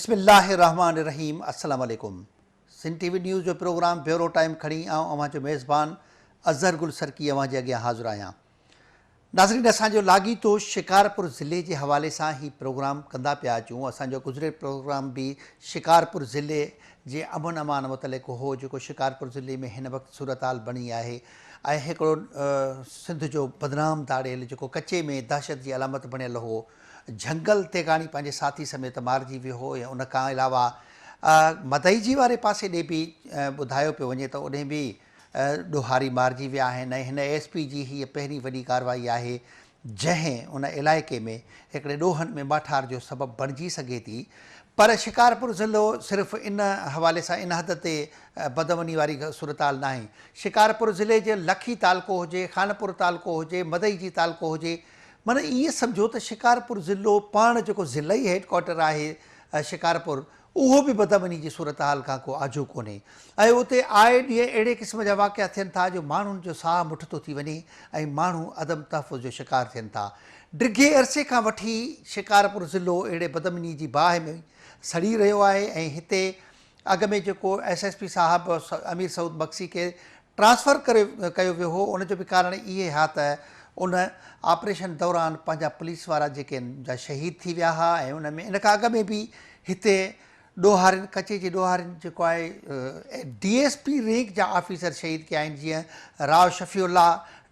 بسم الله الرحمٰن الرحيم السلام عليڪم سنڌ ٽي وي نيوز جو پروگرام بيورو ٽائيم کڻي آئون اوهان جو ميزبان اظهر گل سرڪي اوهان جي اڳيان حاضر آهيان ناظرين اسان جو لاڳيتو شڪارپور ضلعي جي حوالي سان هي پروگرام ڪندا پيا اچون اسان جو گذريل پروگرام به شڪارپور ضلعي جي امن امان متعلق هو جيڪو شڪارپور ضلعي ۾ هن وقت صورتحال بڻي آهي ۽ هڪڙو سنڌ جو بدنام ڌاڙيل جيڪو ڪچي ۾ دهشت جي علامت بڻيل هو جهنگل تيغاڻي پنهنجي ساٿي سميت مارجي ويو هو ۽ ان کان علاوه مدئجي واري پاسي ڏي به ٻڌايو پيو وڃي ته اوڏهين به ڏوهاري مارجي ويا آهن ۽ هن ايس پي جي هيء پهرين وڏي ڪارروائي آهي جنهن ان علائقي ۾ هڪڙي ڏوهن ۾ ماٺار جو سبب بڻجي سگهي ٿي پر شڪارپور ضلعو صرف ان حوالي سان ان حد تي بدامني واري صورتحال ناهي شڪارپور ضلعي جي لکي تعلقو هجي خانپور تعلقو هجي مدئجي تعلقو هجي معنيٰ ائين سمجهو ته شڪارپور ضلعو پاڻ جيڪو ضلعي هيڊ ڪوارٽر آهي شڪارپور اهو به بدامني جي صورتحال کان ڪو آجو ڪونهي ۽ اتي آئي ڏينهن اهڙي قسم جا واقعا ٿين ٿا جو ماڻهن جو ساهه مٺ ٿو ٿي وڃي ۽ ماڻهو عدم تحفظ جو شڪار ٿين ٿا. ڊگهي عرصي کان وٺي شڪارپور ضلعو اهڙي بدامني جي باهه ۾ سڙي رهيو آهي ۽ هتي اڳ ۾ جيڪو ايس ايس پي صاحب امير سعود مگسي کي ٽرانسفر ڪري ڪيو ويو هو ان جو به ڪارڻ اهي ها ته ان آپريشن دوران پنهنجا پوليس وارا جيڪي جا شهيد ٿي ويا ها ۽ ان ۾ ان کان اڳ ۾ به هتي ڏوهارين ڪچي جي ڏوهارين جيڪو آهي ڊي ايس پي رينڪ جا آفيسر شهيد ڪيا آهن جيئن Rao Shafi Ullah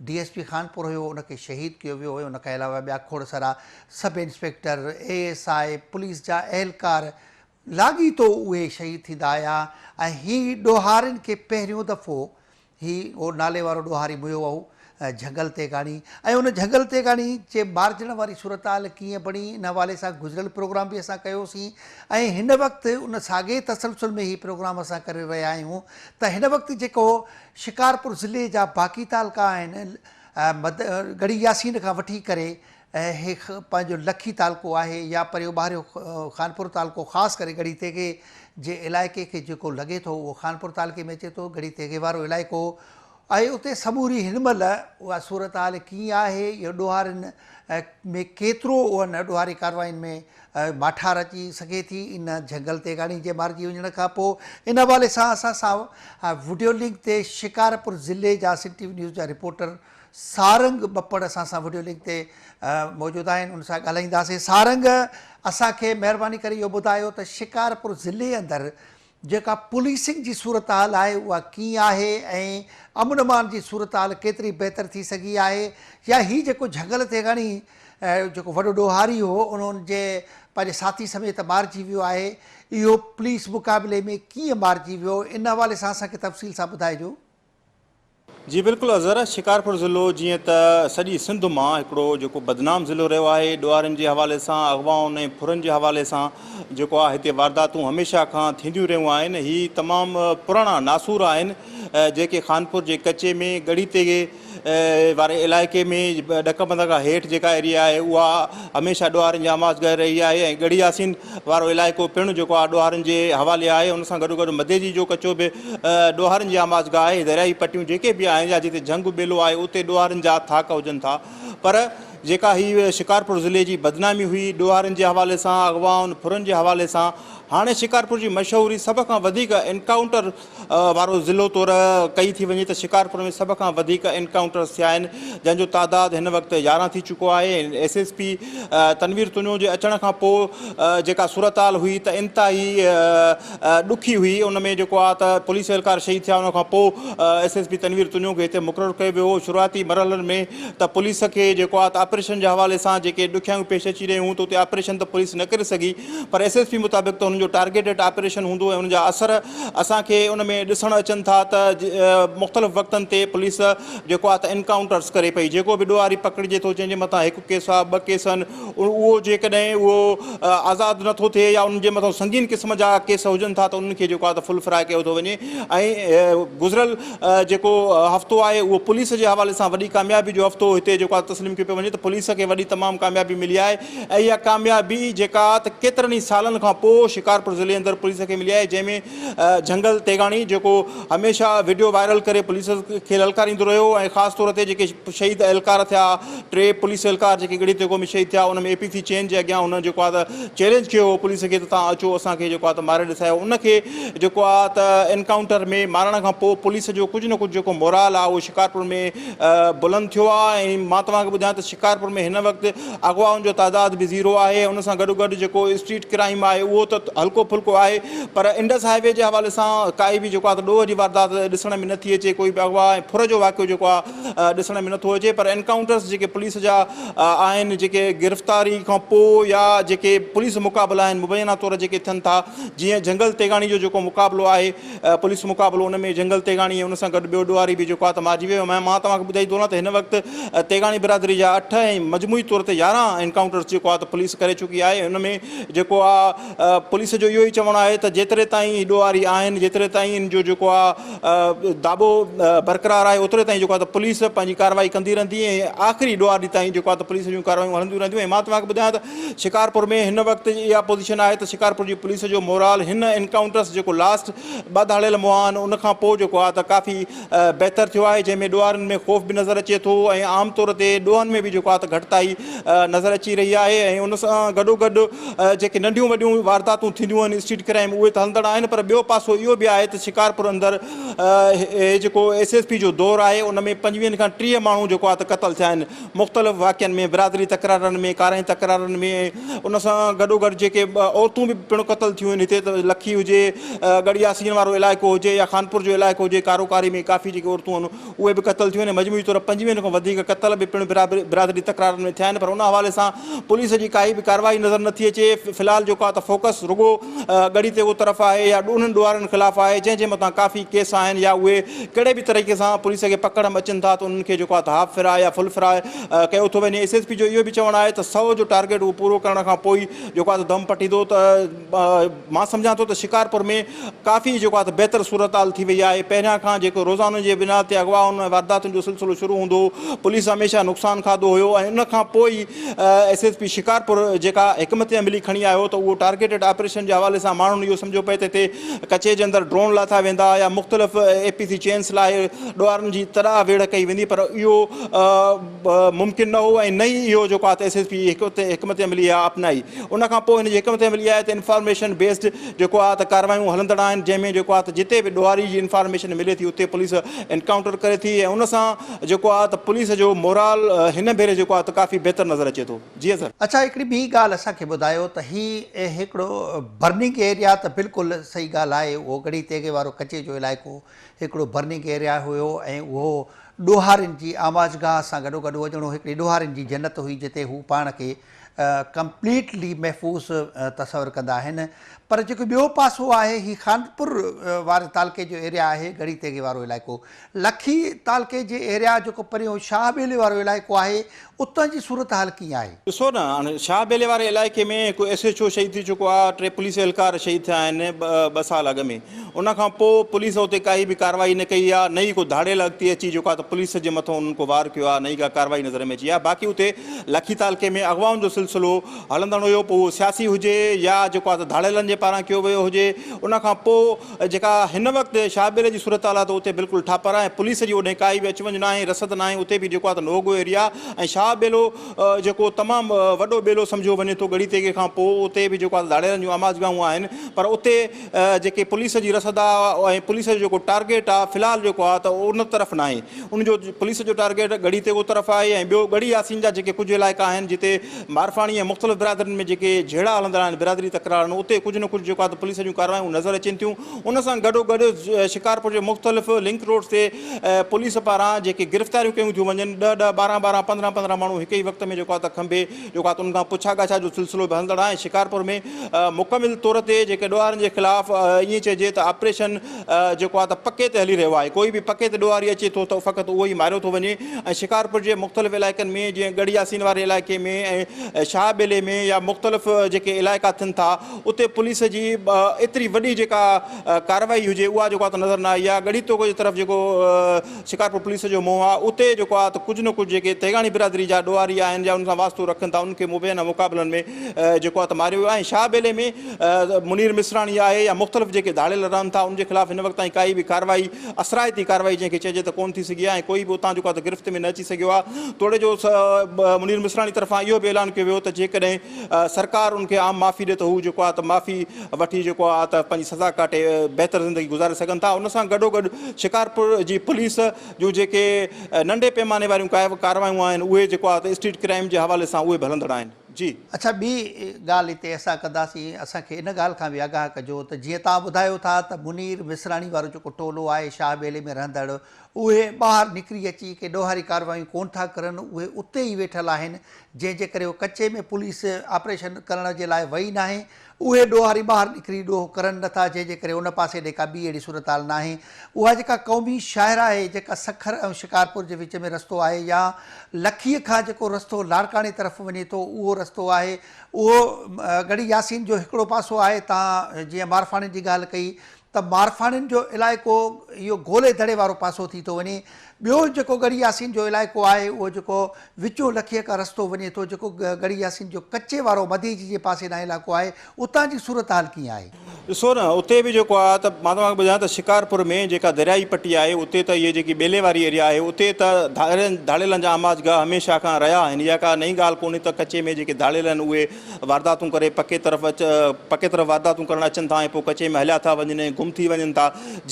D S P Khanpur هيو ان کي شهيد ڪيو ويو هيو ان کان علاوه ٻيا کوڙ سارا sub inspector A S I police جا اهلڪار لاڳيتو اهي شهيد ٿيندا آيا ۽ هي ڏوهارين کي پهريون دفعو هي اهو نالي وارو ڏوهاري ميو هو جهنگل تيغاڻي ۽ ان جهنگل تيغاڻي جي مارجڻ واري صورتحال ڪيئن بڻي ان حوالي سان گذريل پروگرام به اسان ڪيوسين ۽ هن وقت ان ساڳئي تسلسل ۾ هي پروگرام اسان ڪري رهيا آهيون ته هن وقت جيڪو شڪارپور ضلعي جا باقي تعلقا آهن ڳڙهي ياسين کان وٺي ڪري هي پنهنجو لکي تعلقو آهي يا پريو ٻاهريو خانپور تعلقو خاص ڪري ڳڙهي تيغي جي علائقي کي جيڪو لڳي ٿو اهو خانپور تعلقي ۾ اچي ٿو ڳڙهي تيغي وارو علائقو ۽ اتي سموري هن مهل اها صورتحال ڪيئن آهي اهو ڏوهارين ۾ ڪيترو انهن ڏوهاري ڪارروائين ۾ ماٺار اچي سگهي ٿي ان جهنگل تيغاڻي جي مارجي وڃڻ کان پوء ان حوالي سان اسان سان وڊيو لنڪ تي شڪارپور ضلعي جا سنڌ ٽي وي نيوز جا رپورٽر سارنگ ٻپڙ اسان سان وڊيو لنڪ تي موجود آهن ان سان ڳالهائينداسين سارنگ اسان کي مهرباني ڪري اهو ٻڌايو ته شڪارپور ضلعي اندر جيڪا پوليسنگ جي صورتحال آهي اها ڪيئن آهي ۽ امن امان جي صورتحال ڪيتري بهتر ٿي سگهي آهي يا هي جيڪو جهنگل تيغاڻي جيڪو وڏو ڏوهاري هو ان جي پنهنجي ساٿي سميت مارجي ويو آهي اهو پوليس مقابلي ۾ ڪيئن مارجي ويو ان حوالي سان اسان کي تفصيل سان ٻڌائجو. جي بلڪل اظهر، شڪارپور ضلعو جيئن ته سڄي سنڌ مان هڪڙو جيڪو بدنام ضلعو رهيو آهي ڏوهارين جي حوالي سان اغوائن ۽ ڦرن جي حوالي سان جيڪو آهي هتي وارداتون هميشه کان ٿينديون رهيون آهن هي تمام پراڻا ناسور آهن جيڪي خانپور جي ڪچي ۾ ڳڙهي تيغي واري علائقي ۾ ڏڪ بند کان هيٺ جيڪا ايريا آهي اها هميشه ڏوهارين جي آماجگاهه رهي آهي ۽ ڳڙهي ياسين وارو علائقو پڻ جيڪو آهي ڏوهارين جي حوالي آهي ان سان گڏوگڏ مديجي جو ڪچو به ڏوهارين جي آماجگاهه آهي دريائي پٽيون جيڪي به آهن يا جتي جهنگ ٻيلو آهي اتي ڏوهارين جا ٿاڪ هجن ٿا پر جيڪا هي شڪارپور ضلعي جي بدنامي هئي ڏوهارين جي حوالي سان اغوائن ڦرن جي حوالي سان هاڻي شڪارپور جي مشهوري سڀ کان وڌيڪ انڪائونٽر وارو ضلعو طور ڪئي ٿي وڃي ته شڪارپور ۾ سڀ کان وڌيڪ انڪائونٽرز ٿيا آهن جنهن جو تعداد هن وقت 11 ٿي چڪو آهي ۽ S S P Tanveer Tunio جي اچڻ کان پوء جيڪا صورتحال هئي ته انتهائي ڏکي هئي ان ۾ جيڪو آهي ته پوليس اهلڪار شهيد ٿيا ان کان پوء S S P Tanveer Tunio کي هتي مقرر ڪيو ويو هو شروعاتي مرحلن ۾ ته پوليس کي جيڪو آهي ته آپريشن جي حوالي سان جيڪي ڏکيائيون پيش اچي رهيون هيون ته اتي آپريشن ته پوليس نه ڪري سگهي پر ايس ايس پي مطابق ته هنن جو ٽارگيٽيڊ آپريشن هوندو ۽ ان جا اثر اسان کي ان ۾ ڏسڻ اچن ٿا ته مختلف وقتن تي پوليس جيڪو آهي ته انڪائونٽرز ڪري پئي جيڪو به ڏوهاري پڪڙجي ٿو جنهن جي مٿان هڪ ڪيس آهي ٻه ڪيس آهن اهو جيڪڏهن اهو آزاد نٿو ٿئي يا انهن جي مٿان سنگين قسم جا ڪيس هجن ٿا ته انهن کي جيڪو آهي ته فل فراء ڪيو ٿو وڃي ۽ گذريل جيڪو هفتو آهي اهو پوليس جي حوالي سان وڏي ڪاميابي جو هفتو هتي جيڪو آهي تسليم ڪيو پيو وڃي ته پوليس کي وڏي تمام ڪاميابي ملي آهي ۽ اها ڪاميابي جيڪا ته ڪيترن ئي سالن کان پوء. شڪارپور ضلعي اندر پوليس کي ملي آهي جنهن ۾ جهنگل تيغاڻي جيڪو هميشه وڊيو وائرل ڪري پوليس کي للڪاريندو رهيو ۽ خاص طور تي جيڪي شهيد اهلڪار ٿيا ٽي پوليس اهلڪار جيڪي ڳڙهي تيغو ۾ شهيد ٿيا ان ۾ اي پي سي چين جي اڳيان هن جيڪو آهي ته چئلينج ڪيو هو پوليس کي ته توهان اچو اسان کي جيڪو آهي ته ماري ڏسايو ان کي جيڪو آهي ته انڪائونٽر ۾ مارڻ کان پوء پوليس جو ڪجهه نه ڪجهه جيڪو مورال آهي اهو شڪارپور ۾ بلند ٿيو آهي ۽ مان توهان کي ٻڌايان ته شڪارپور ۾ هن وقت اغوائن جو تعداد به زيرو آهي ان سان گڏوگڏ جيڪو اسٽريٽ ڪرائيم آهي اهو ته هلڪو ڦلڪو آهي پر انڊس هاء وي جي حوالي سان ڪائي به جيڪو آهي ته ڏوهه جي واردات ڏسڻ ۾ نٿي اچي ڪوئي به اغوا ۽ ڦر جو واقعو جيڪو آهي ڏسڻ ۾ نٿو اچي پر انڪائونٽرس جيڪي پوليس جا آهن جيڪي گرفتاري کان پوء يا جيڪي پوليس مقابلا آهن مبينا طور جيڪي ٿين ٿا جيئن جهنگل تيغاڻي جو جيڪو مقابلو آهي پوليس مقابلو ان ۾ جنگل تيغاڻي ۽ ان سان گڏ ٻيو ڏوهاري به جيڪو آهي ته مارجي ويو ۽ مان توهان کي ٻڌائي ٿو هلان ته هن وقت تيغاڻي برادري جا اٺ ۽ مجموعي طور تي 11 انڪائونٽرز جيڪو آهي ته پوليس ڪري چڪي آهي ان ۾ جيڪو آهي پوليس جو اهو ئي چوڻ آهي ته جيتري تائين هي ڏوهاري آهن جيتري تائين ان جو جيڪو آهي داٻو برقرار آهي اوتري تائين جيڪو آهي ته پوليس پنهنجي ڪارروائي ڪندي رهندي ۽ آخري ڏوهاري تائين جيڪو آهي ته پوليس جون ڪارروايون هلنديون رهنديون ۽ مان توهان کي ٻڌايان ته شڪارپور ۾ هن وقت اها پوزيشن آهي ته شڪارپور جي پوليس جو مورال هن انڪائونٽرس جيڪو لاسٽ ٻه ڌاڙيل مئا آهن ان کان پوء جيڪو آهي ته ڪافي بهتر ٿيو آهي جنهن ۾ ڏوهارين ۾ خوف به نظر اچي ٿو ۽ عام طور تي ڏوهن ۾ به جيڪو آهي ته گهٽتائي نظر اچي رهي آهي ۽ ان سان گڏو گڏ جيڪي ننڍيون وڏيون وارداتون ٿينديون آهن اسٽريٽ ڪرائيم اهي ته هلندڙ آهن پر ٻيو پاسو اهو به آهي ته شڪارپور اندر هي جيڪو ايس ايس پي جو دور آهي ان ۾ 25 کان 30 ماڻهو جيڪو آهي ته قتل ٿيا آهن مختلف واقعن ۾ برادري تڪرارن ۾ ڪارائين تڪرارن ۾ ان سان گڏوگڏ جيڪي عورتون به پڻ قتل ٿيون آهن هتي ته لکي هجي ڳڙهي ياسين وارو علائقو هجي يا خانپور جو علائقو هجي ڪاروڪاري ۾ ڪافي جيڪي عورتون آهن اهي به قتل ٿيون آهن مجموعي طور 25 کان وڌيڪ قتل به پڻ برادري تڪرارن ۾ ٿيا آهن پر ان حوالي سان پوليس جي ڪائي به ڪارروائي نظر نٿي اچي في الحال جيڪو آهي ته فوڪس رڳو ڳڙهي تيغو طرف آهي يا انهن ڏوهارين خلاف آهي جنهن جي مٿان ڪافي ڪيس آهن يا اهي ڪهڙي به طريقي سان پوليس کي پڪڙ م اچن ٿا ته انهن کي جيڪو آهي ته هاف فراء يا فل فراء ڪيو ٿو وڃي. ايس ايس پي جو اهو به چوڻ آهي ته سئو جو ٽارگيٽ اهو پورو ڪرڻ کان پوء ئي جيڪو آهي ته دم پٽيندو ته مان سمجهان ٿو ته شڪارپور ۾ ڪافي جيڪو آهي ته بهتر صورتحال ٿي وئي آهي پهريان کان جيڪو روزانو جي بنياد تي اغوائن ۽ وارداتن جو سلسلو شروع هوندو هو پوليس هميشه نقصان کاڌو هيو ۽ ان کان پوء ئي ايس ايس پي شڪارپور جيڪا حڪمت عملي کڻي آيو ته اهو ٽارگيٽيڊ آپريشن جي حوالي سان ماڻهن اهو سمجهيو پئي ته هتي ڪچي جي اندر ڊرون لاٿا ويندا يا مختلف اي پي سي چينس لاء ڏوهارين جي تڏا ويڙهه ڪئي ويندي پر اهو ممڪن نه هو ۽ نه ئي اهو جيڪو آهي ته ايس ايس پي حڪمت عملي اها اپنائي ان کان پوء هن جي حڪمت عملي آهي ته انفارميشن بيسڊ جيڪو آهي ته ڪارروايون هلندڙ آهن جنهن ۾ جيڪو آهي ته جتي به ڏوهاري جي انفارميشن ملي ٿي اتي پوليس انڪائونٽر ڪري ٿي ۽ ان سان جيڪو آهي ته پوليس جو مورال هن ڀيري جيڪو آهي ته ڪافي بهتر نظر اچي ٿو. جي سر. اڇا هڪڙي ٻي ڳالهه اسان کي ٻڌايو ته هي هڪڙو برننگ ايريا ته بلڪل صحيح ڳالهه آهي اهو ڳڙهي تيغي وارو ڪچي جو علائقو هڪڙو برننگ ايريا هيو ۽ اهو ڏوهارين جي آماجگاهه سان گڏو گڏ اهو ڄڻو هڪڙي ڏوهارين جي جنت هئي جتي هو پاڻ کي ڪمپليٽلي محفوظ تصور ڪندا آهن پر جيڪو ٻيو پاسو آهي هي خانپور واري تعلقي جو ايريا آهي ڳڙهي تيغي وارو علائقو لکي تعلقي جي ايريا جيڪو پريون شاهه ٻيلي وارو علائقو آهي اتان جي صورتحال ڪيئن آهي؟ ڏسو نه هاڻي شاهه ٻيلي واري علائقي ۾ هڪ ايس ايڇ او شهيد ٿي چڪو آهي، ٽي پوليس اهلڪار شهيد ٿيا آهن ٻه سال اڳ ۾ ان کان پوء پوليس اتي ڪائي به ڪارروائي نه ڪئي آهي نه ئي ڪو ڌاڙيل اڳتي اچي جيڪو آهي ته پوليس جي مٿو انهن ڪو وار ڪيو آهي نه ئي ڪا ڪارروائي نظر ۾ اچي آهي باقي اتي لکي تعلقي ۾ اغوائن جو سلسلو هلندڙ هيو پوء اهو سياسي هجي يا جيڪو آهي ته ڌاڙيلن جي پاران ڪيو ويو هجي ان کان پوء جيڪا هن وقت شاهه ٻيلي جي صورتحال آهي ته اتي بلڪل ٺاپر آهي ۽ پوليس جي اوڏهين ڪائي به اچ وڃ ناهي رسد ناهي اتي به جيڪو آهي ته نو گو ايريا ۽ شاهه ٻيلو جيڪو تمام وڏو ٻيلو سمجهيو وڃي ٿو ڳڙهي تيغي کان پوء اتي به جيڪو آهي ته ڌاڙيلن جون آماجگاهون آهن پر اتي جيڪي پوليس جي رسد آهي ۽ پوليس جو جيڪو ٽارگيٽ آهي في الحال جيڪو آهي ته ان طرف ناهي ان جو پوليس جو ٽارگيٽ ڳڙهي تيغو طرف آهي ۽ ٻيو ڳڙهي ياسين جا جيڪي ڪجهه علائقا آهن جتي مارفاڻي ۽ مختلف برادرين ۾ جيڪي جهيڙا هلندڙ آهن برادري تڪرار آهن اتي ڪجهه نه ڪجهه جيڪو آهي ته پوليس جون ڪارروايون نظر اچن ٿيون ان سان گڏو گڏ شڪارپور جي مختلف لنڪ روڊز تي پوليس پاران جيڪي گرفتاريون ڪيون ٿيون وڃن ڏهه ڏهه ٻارهن ٻارهن پندرهن پندرهن ماڻهو هڪ ئي وقت ۾ جيڪو آهي ته کنڀي جيڪو آهي ته انهن کان پڇا ڳاڇا جو سلسلو به هلندڙ آهي ۽ شڪارپور ۾ مڪمل طور تي جيڪي ڏوهارين جي خلاف ائين چئجي ته آپريشن جيڪو آهي ته پڪي تي هلي رهيو آهي ڪوئي به پڪي تي ڏوهاري اچي ٿو ته فقط اهو ئي ماريو ٿو وڃي ۽ شڪارپور جي مختلف علائقن ۾ جيئن ڳڙهي ياسين واري علائقي ۾ ۽ شاهه ٻيلي ۾ يا مختلف جيڪي علائقا ٿين ٿا اتي پوليس جي ايتري وڏي جيڪا ڪارروائي هجي اها جيڪو آهي ته نظر نه آئي آهي. ڳڙهي توڳ جي طرف جيڪو شڪارپور پوليس جو منهن آهي اتي جيڪو آهي ته ڪجهه نه ڪجهه جيڪي تيغاڻي برادري جا ڏوهاري آهن يا انهن سان واسطو رکن ٿا انهن کي مبينا مقابلن ۾ جيڪو آهي ته ماريو ويو آهي ۽ شاهه ٻيلي ۾ منير مصراڻي آهي يا مختلف جيڪي ڌاڙيل رهن ٿا انهن جي خلاف هن وقت تائين ڪائي به ڪارروائي اثرائتي ڪارروائي جنهن کي چئجي ته ڪونه ٿي سگهي آهي ۽ ڪوئي به اتان جيڪو آهي ته گرفت ۾ نه اچي سگهيو آهي توڙي جو منير مصراڻي طرفان اهو به اعلان ڪيو ويو ته جيڪڏهن سرڪار ان کي عام معافي ڏي ته هو جيڪو آهي ته معافي وٺي جيڪو آهي ته پنهنجي سزا ڪاٽي بهتر زندگي گذاري سگهن ٿا ان سان گڏوگڏ شڪارپور جي پوليس جون جيڪي ننڍي پيماني واريون ڪارروايون آهن اهي جيڪو آهي ته اسٽريٽ ڪرائيم جي حوالي سان اهي به هلندڙ آهن جي. اڇا ٻي ڳالهه هتي اسان ڪنداسين اسان کي ان ڳالهه کان به آگاهه ڪجو ته جيئن توهان ٻڌايو ٿا ته منير مصراڻي وارو جيڪو ٽولو آهي شاهه ٻيلي ۾ رهندڙ اهي ٻاهر نڪري اچي ڪي ڏوهاري ڪارروايون ڪونه ٿا ڪرن اهي اتي ئي ويٺل آهن جنهن جي ڪري ڪچي ۾ پوليس آپريشن ڪرڻ جي لاء وئي ناهي اهي ڏوهاري ٻاهر نڪري ڏوهه ڪرن نه ٿا جنهن جي ڪري ان پاسي ڏي ڪا ٻي اهڙي صورتحال ناهي. اها جيڪا قومي شاهراهه آهي جيڪا سکر ۽ شڪارپور جي وچ ۾ رستو آهي يا لکيء کان جيڪو رستو لاڙڪاڻي طرف وڃي ٿو اهو رستو آهي اهو ڳڙهي ياسين جو هڪڙو پاسو آهي تان جيئن مارفاڻين جي ڳالهه ڪئي ته مارفاڻين جو علائقو اهو گولي دڙي وارو پاسو ٿي ٿو وڃي. ٻيو جيڪو ڳڙهي ياسين جو علائقو آهي اهو جيڪو وچون لکيء کان رستو وڃي ٿو جيڪو ڳڙهي ياسين جو ڪچي وارو مديجي جي پاسي ڏانهن علائقو آهي اتان جي صورتحال ڪيئن آهي؟ ڏسو نه اتي به جيڪو آهي ته مان توهان کي ٻڌايان ته شڪارپور ۾ جيڪا دريائي پٽي آهي اتي ته اهي جيڪي ٻيلي واري ايريا آهي اتي ته ڌاڙيلن ڌاڙيلن جا آماجگاهه هميشه کان رهيا آهن اها ڪا نئين ڳالهه ڪونهي ته ڪچي ۾ جيڪي ڌاڙيل آهن اهي وارداتون ڪري پڪي طرف اچ پڪي طرف وارداتون ڪرڻ اچن ٿا ۽ پوء ڪچي ۾ هليا ٿا وڃن ۽ گم ٿي وڃن ٿا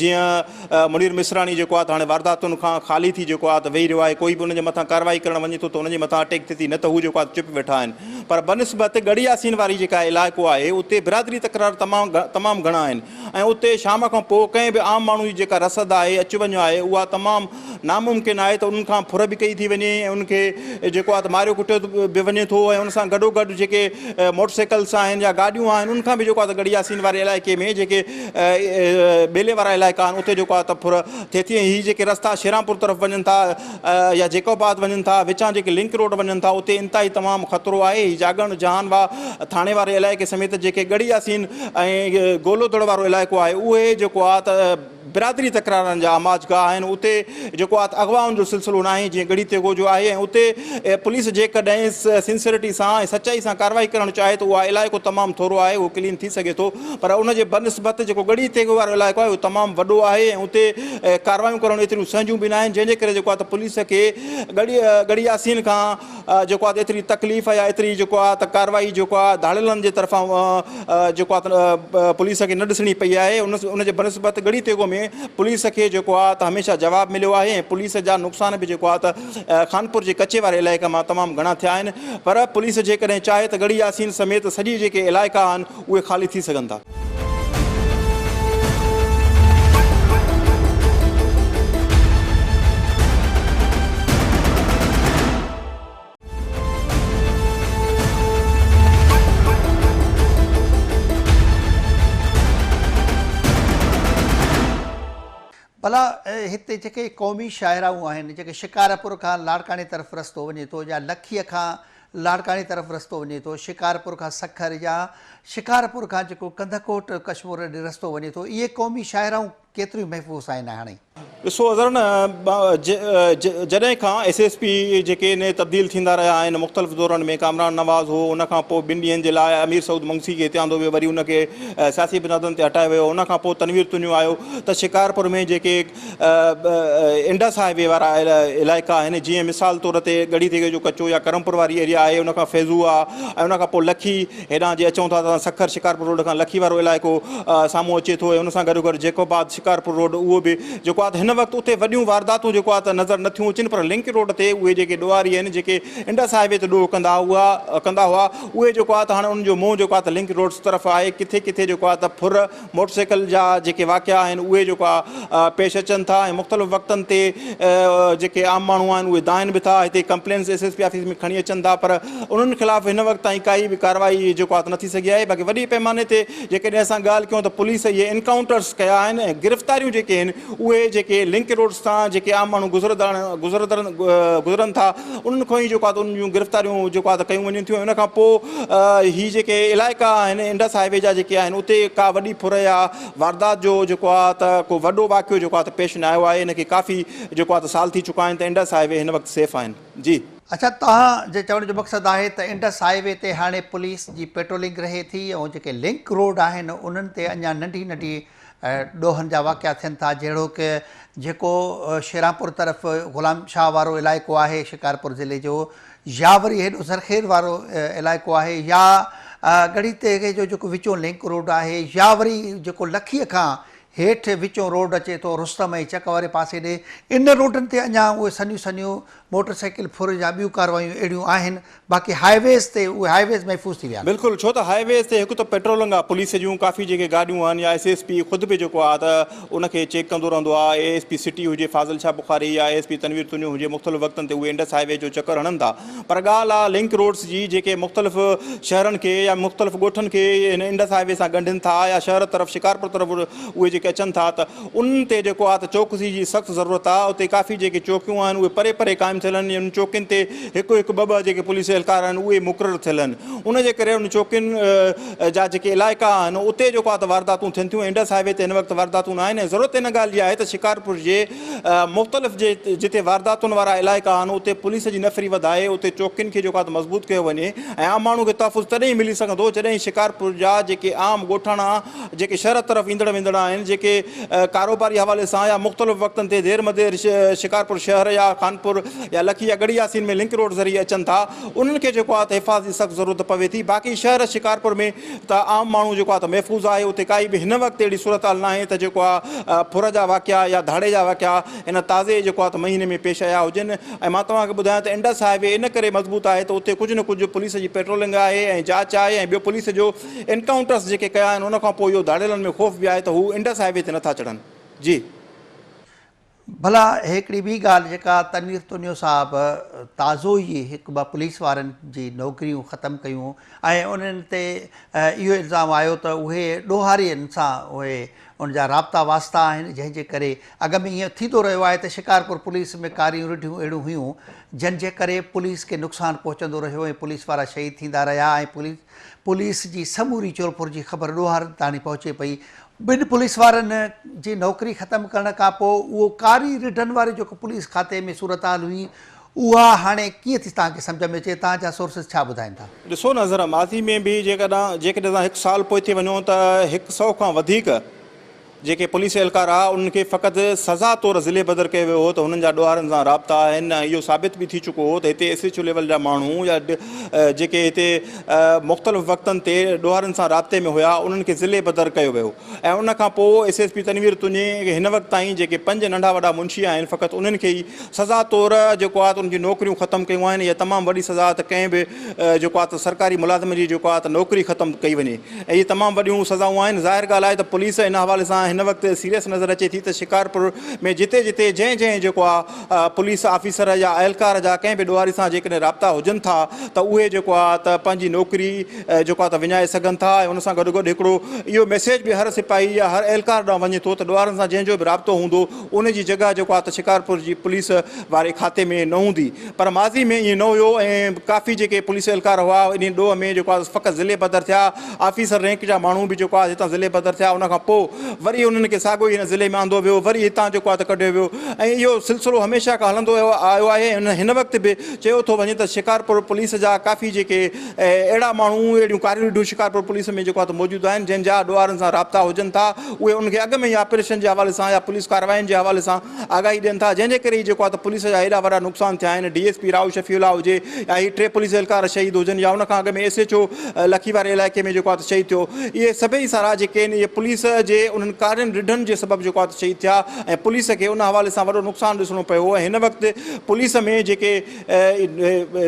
جيئن منير مصراڻي جيڪو آهي ته هاڻي وارداتن کان خالي ٿي جيڪو آهي ته ويهي رهيو آهي ڪوئي به ان جي مٿان ڪارروائي ڪرڻ وڃي ٿو ته ان جي مٿان اٽيڪ ٿئي ٿي نه ته هو جيڪو آهي ته چپ ويٺا آهن پر بنسبت ڳڙهي ياسين واري جيڪا علائقو آهي اتي برادري تڪرار تمام تمام گهڻا آهن ۽ اتي شام کان پوء ڪنهن به عام ماڻهو جي جيڪا رسد آهي اچ وڃ آهي اها تمام ناممڪن آهي ته انهن کان ڦر به ڪئي ٿي وڃي ۽ انهن کي جيڪو آهي ته ماريو ڪٽيو به وڃي ٿو ۽ ان سان گڏو گڏ جيڪي موٽر سائيڪلس آهن يا گاڏيون آهن انهن کان به جيڪو آهي ته ڳڙهي ياسين واري علائقي ۾ جيڪي ٻيلي وارا علائقا آهن اتي جيڪو آهي ته ڦر ٿئي ٿي ۽ هي جيڪي رستا شيرانپور طرف وڃن ٿا يا جيڪب آباد وڃن ٿا وچان جيڪي لنڪ روڊ وڃن ٿا اتي انتهائي تمام خطرو آهي هي جاڳڻ جهان واهه ٿاڻي واري علائقي سميت جيڪي ڳڙهي ياسين ۽ گولو دڙ وارو علائقو آهي اهي جيڪو آهي ته برادري تڪرارن جا آماجگاهه آهن اتي جيڪو آهي ته اغوائن جو سلسلو ناهي جيئن ڳڙهي تيغو جو آهي ۽ اتي پوليس جيڪڏهن سنسيرٽي سان ۽ سچائي سان ڪارروائي ڪرڻ چاهي ته اها علائقو تمام ٿورو آهي اهو ڪلين ٿي سگهي ٿو پر ان جي بنسبت جيڪو ڳڙهي تيغو وارو علائقو آهي اهو تمام وڏو آهي ۽ اتي ڪارروايون ڪرڻ ايتريون سهنجون به ناهن جنهن جي ڪري جيڪو آهي ته پوليس کي ڳڙهي ڳڙهي ياسين کان جيڪو آهي ته ايتري تڪليف يا ايتري جيڪو آهي ته ڪارروائي جيڪو آهي ڌاڙيلن جي طرفان جيڪو آهي ته پوليس کي نه ڏسڻي پئي آهي ان ان جي بنسبت ڳڙهي تيغو ۾ پوليس کي جيڪو آهي ته هميشه جواب مليو آهي ۽ پوليس جا نقصان به جيڪو آهي ته خانپور جي ڪچي واري علائقي مان تمام گهڻا ٿيا آهن پر پوليس جيڪڏهن چاهي ته ڳڙهي ياسين سميت سڄي جيڪي علائقا آهن اهي خالي ٿي سگهن ٿا. ڀلا هتي جيڪي قومي شاهراهون آهن جيڪي شڪارپور کان لاڙڪاڻي طرف رستو وڃي ٿو يا لکيء کان لاڙڪاڻي طرف رستو وڃي ٿو، شڪارپور کان سکر يا شڪارپور کان جيڪو ڪنڌڪوٽ ڪشمور ڏي رستو وڃي ٿو، اهي قومي شاهراهون ڪيتريون محفوظ آهن هاڻي؟ ڏسو اظهر نه جڏهن کان ايس ايس پي جيڪي ان تبديل ٿيندا رهيا آهن مختلف دورن ۾ ڪامران نواز هو ان کان پوء ٻن ڏينهن جي لاء امير سعود منگسي کي هتي آندو ويو وري ان کي سياسي بنيادن تي هٽايو ويو ان کان پوء تنوير تنيو آيو ته شڪارپور ۾ جيڪي انڊس هاء وي وارا علائقا آهن جيئن مثال طور تي ڳڙهي تيغي جو ڪچو يا ڪرمپور واري ايريا آهي ان کان فيضو آ ۽ ان کان پوء لکي هيڏانهن جي اچون ٿا ته سکر شڪارپور روڊ کان لکي وارو علائقو سامهون اچي ٿو ۽ ان سان گڏو گڏ جيڪب آباد شڪارپور روڊ اهو به جيڪو آهي ته هن وقت اتي وڏيون وارداتون جيڪو آهي ته نظر نٿيون اچن پر لنڪ روڊ تي اهي جيڪي ڏوهاري آهن جيڪي انڊس هاء وي تي ڏوهه ڪندا هئا ڪندا هئا اهي جيڪو آهي ته هاڻي انهن جو منهن جيڪو آهي ته لنڪ روڊس طرف آهي ڪٿي ڪٿي جيڪو آهي ته ڦر موٽر سائيڪل جا جيڪي واقعا آهن اهي جيڪو آهي پيش اچن ٿا ۽ مختلف وقتن تي جيڪي عام ماڻهو آهن اهي دانهن به ٿا هتي complaints S S P office ۾ کڻي اچن ٿا پر انهن خلاف هن وقت تائين ڪائي به ڪارروائي جيڪو آهي نه ٿي سگهي آهي. آهي باقي وڏي پئماني تي جيڪڏهن اسان ڳالهه ڪيون ته پوليس اهي انڪائونٽرز ڪيا آهن ۽ گرفتاريون جيڪي آهن اهي جيڪي لنڪ روڊز تان جيڪي عام ماڻهو گذرندڙ گذرن ٿا انهن کان ئي جيڪو آهي ته انهن جون گرفتاريون جيڪو آهي ته ڪيون وڃن ٿيون ۽ ان کان پوء هي جيڪي علائقا آهن انڊس هاء وي جا جيڪي آهن اتي ڪا وڏي ڦر يا واردات جو جيڪو آهي ته ڪو وڏو واقعو جيڪو آهي ته پيش نه آيو آهي ان کي ڪافي جيڪو آهي ته سال ٿي چڪا آهن ته انڊس هاء وي هن وقت سيف آهن جي. اڇا توهان جي چوڻ جو مقصد آهي ته انڊس هاء وي تي هاڻي پوليس جي پيٽرولنگ رهي ٿي ۽ جيڪي لنڪ روڊ آهن انهن تي اڃا ننڍي ننڍي ڏوهن جا واقعا ٿين ٿا جهڙوڪ جيڪو شيرانپور طرف غلام شاهه وارو علائقو آهي شڪارپور ضلعي جو يا وري هيڏو زرخير وارو علائقو آهي يا ڳڙهي تيغي جو جيڪو وچون لنڪ روڊ آهي يا وري جيڪو لکيء کان هيٺ وچون روڊ اچي ٿو رستم ۽ چڪ واري پاسي ڏي ان روڊن تي اڃا اهي سنهيون سنهيون موٽر سائيڪل ڦر يا ٻيون ڪاروايون اهڙيون آهن باقي هاء ويز تي اهي هاء ويز محفوظ ٿي ويا آهن. بلڪل ڇو ته هاء ويز تي هڪ ته پيٽرولنگ آهي پوليس جون ڪافي جيڪي گاڏيون آهن يا ايس ايس پي خود به جيڪو آهي ته ان کي چيڪ ڪندو رهندو آهي اي ايس پي سٽي هجي فاضل شاهه بخاري يا اي ايس پي تنوير تنيو هجي مختلف وقتن تي اهي انڊس هاء وي جو چڪر هڻن ٿا پر ڳالهه آهي لنڪ روڊس جي جيڪي مختلف شهرن کي يا مختلف ڳوٺن کي هن انڊس هاء وي سان ڳنڍين ٿا يا شهر طرف شڪارپور طرف اهي جيڪي اچن ٿا ته انهن تي جيڪو آهي ته چوڪسي جي سخت ضرورت آهي اتي ڪافي جيڪي چوڪيون آهن اهي پري پري قائم ٿيل آهن انهن چوڪين تي هڪ هڪ ٻه ٻه جيڪي پوليس اهلڪار آهن اهي مقرر ٿيل آهن ان جي ڪري انهن چوڪين جا جيڪي علائقا آهن اتي جيڪو آهي ته وارداتون ٿين ٿيون انڊس هاء وي تي هن وقت وارداتون نه آهن ۽ ضرورت ان ڳالهه جي آهي ته شڪارپور جي مختلف جي جتي وارداتن وارا علائقا آهن اتي پوليس جي نفري وڌائي اتي چوڪين کي جيڪو آهي ته مضبوط ڪيو وڃي ۽ عام ماڻهو کي تحفظ تڏهن ئي ملي سگهندو جڏهن شڪارپور جا جيڪي عام ڳوٺاڻا جيڪي شهر طرف ايندڙ ويندڙ آهن، جيڪي ڪاروباري حوالي سان يا مختلف وقتن تي دير مدير شڪارپور شهر يا خانپور يا لکي يا ڳڙهي ياسين ۾ لنڪ روڊ ذريعي اچن ٿا، انهن کي جيڪو آهي ته حفاظت جي سخت ضرورت پوي ٿي. باقي شهر شڪارپور ۾ ته عام ماڻهو جيڪو آهي ته محفوظ آهي، اتي ڪائي به هن وقت اهڙي صورتحال ناهي ته جيڪو آهي ڦر جا واقعا يا ڌاڙي جا واقعا هن تازي جيڪو آهي ته مهيني ۾ پيش آيا هجن ۽ مان توهان کي ٻڌايان ته انڊس هاء وي ان ڪري مضبوط آهي ته اتي ڪجهه نه ڪجهه پوليس جي پيٽرولنگ آهي ۽ جاچ آهي ۽ ٻيو پوليس جو انڪائونٽرس جيڪي ڪيا آهن ان کان پوء اهو ڌاڙيلن ۾ خوف به آهي ته هو انڊس هاء وي تي نٿا چڙهن. جي. ڀلا هڪڙي ٻي ڳالهه جيڪا تنوير تنيو صاحب تازو ئي هڪ ٻه پوليس وارن جي نوڪريون ختم ڪيون ۽ انهن تي اهو الزام آيو ته اهي ڏوهارين سان اهي ان جا رابطا واسطا آهن جنهن جي ڪري اڳ ۾ ائين ٿيندو رهيو آهي ته شڪارپور پوليس ۾ ڪاريون رڍيون اهڙيون هيون جن جي ڪري پوليس کي نقصان پهچندو رهيو ۽ پوليس وارا شهيد ٿيندا رهيا ۽ پوليس پوليس جي سموري چورڦور جي خبر ڏوهارين تاڻي پهچي پئي. ٻن پوليس وارن جي نوڪري ختم ڪرڻ کانپوء اهو ڪاري رڍن واري جيڪو پوليس کاتي ۾ صورتحال هئي اها هاڻي ڪيئن ٿي توهان کي سمجهه ۾ اچي توهان جا سورسز ڇا ٻڌائين ٿا؟ ڏسو نه ذرا ماضي ۾ به جيڪڏهن جيڪڏهن اسان هڪ سال پوئتي وڃون ته هڪ سئو کان وڌيڪ جيڪي پوليس اهلڪار ها انهن کي فقط سزا طور ضلعي بدر ڪيو ويو هو ته هنن جا ڏوهارين سان رابطا آهن ۽ اهو ثابت به ٿي چڪو هو ته هتي ايس ايڇ او ليول جا ماڻهو يا جيڪي هتي مختلف وقتن تي ڏوهارين سان رابطي ۾ هيا انهن کي ضلعي بدر ڪيو ويو ۽ ان کان پوء ايس ايس پي تنوير تنيي هن وقت تائين جيڪي پنج ننڍا وڏا منشي آهن فقط انهن کي ئي سزا طور جيڪو آهي ته انهن جون نوڪريون ختم ڪيون آهن اها تمام وڏي سزا ته ڪنهن به جيڪو آهي ته سرڪاري ملازم جي جيڪو آهي ته نوڪري ختم ڪئي وڃي ۽ اهي تمام وڏيون سزائون آهن. ظاهر ڳالهه آهي ته پوليس ان حوالي سان هن وقت سيريس نظر اچي ٿي ته شڪارپور ۾ جتي جتي جنهن جنهن جيڪو آ پوليس آفيسر يا اهلڪار جا ڪنهن به ڏوهاري سان جيڪڏهن رابطا هجن ٿا ته اهي جيڪو آ ته پنهنجي نوڪري جيڪو آ ته وڃائي سگهن ٿا ۽ ان سان گڏوگڏ هڪڙو اهو ميسيج به هر سپاهي يا هر اهلڪار ڏانهن وڃي ٿو ته ڏوهارن سان جنهن جو به رابطو هوندو ان جي جڳهه جيڪو آ ته شڪارپور جي پوليس واري کاتي ۾ نه هوندي. پر ماضي ۾ ائين نه هيو ۽ ڪافي جيڪي پوليس اهلڪار هئا انهي ڏوهه ۾ جيڪو آهي فقط ضلعي بدر ٿيا آفيسر رينڪ جا ماڻهو به جيڪو آهي هتان ضلعي بدر ٿيا ان کان پوء وري انهن کي ساڳيو ئي هن ضلعي ۾ آندو ويو وري هتان جيڪو آهي ته ڪڍيو ويو ۽ اهو سلسلو هميشه کان هلندو آيو آهي ۽ هن وقت به چيو ٿو وڃي ته شڪارپور پوليس جا ڪافي جيڪي اهڙا ماڻهو اهڙيون ڪاريون رڍون شڪارپور پوليس ۾ جيڪو آهي ته موجود آهن جن جا ڏوهارين سان رابطا هجن ٿا اهي انهن کي اڳ ۾ ئي آپريشن جي حوالي سان يا پوليس ڪاررواين جي حوالي سان آگاهي ڏين ٿا جنهن جي ڪري ئي جيڪو آهي ته پوليس جا ايڏا وڏا نقصان ٿيا آهن D S P Rao Shafi الله هجي يا هي ٽي پوليس اهلڪار شهيد هجن يا ان کان اڳ ۾ ايس ايڇ او لکي واري علائقي ۾ جيڪو آهي ته شهيد ٿيو اهي سڀئي سارا جيڪي آهن اهي پوليس جي انهن ڪارين رڍن جي سبب جيڪو آهي ته شهيد ٿيا ۽ پوليس کي ان حوالي سان وڏو نقصان ڏسڻو پيو هو ۽ هن وقت پوليس ۾ جيڪي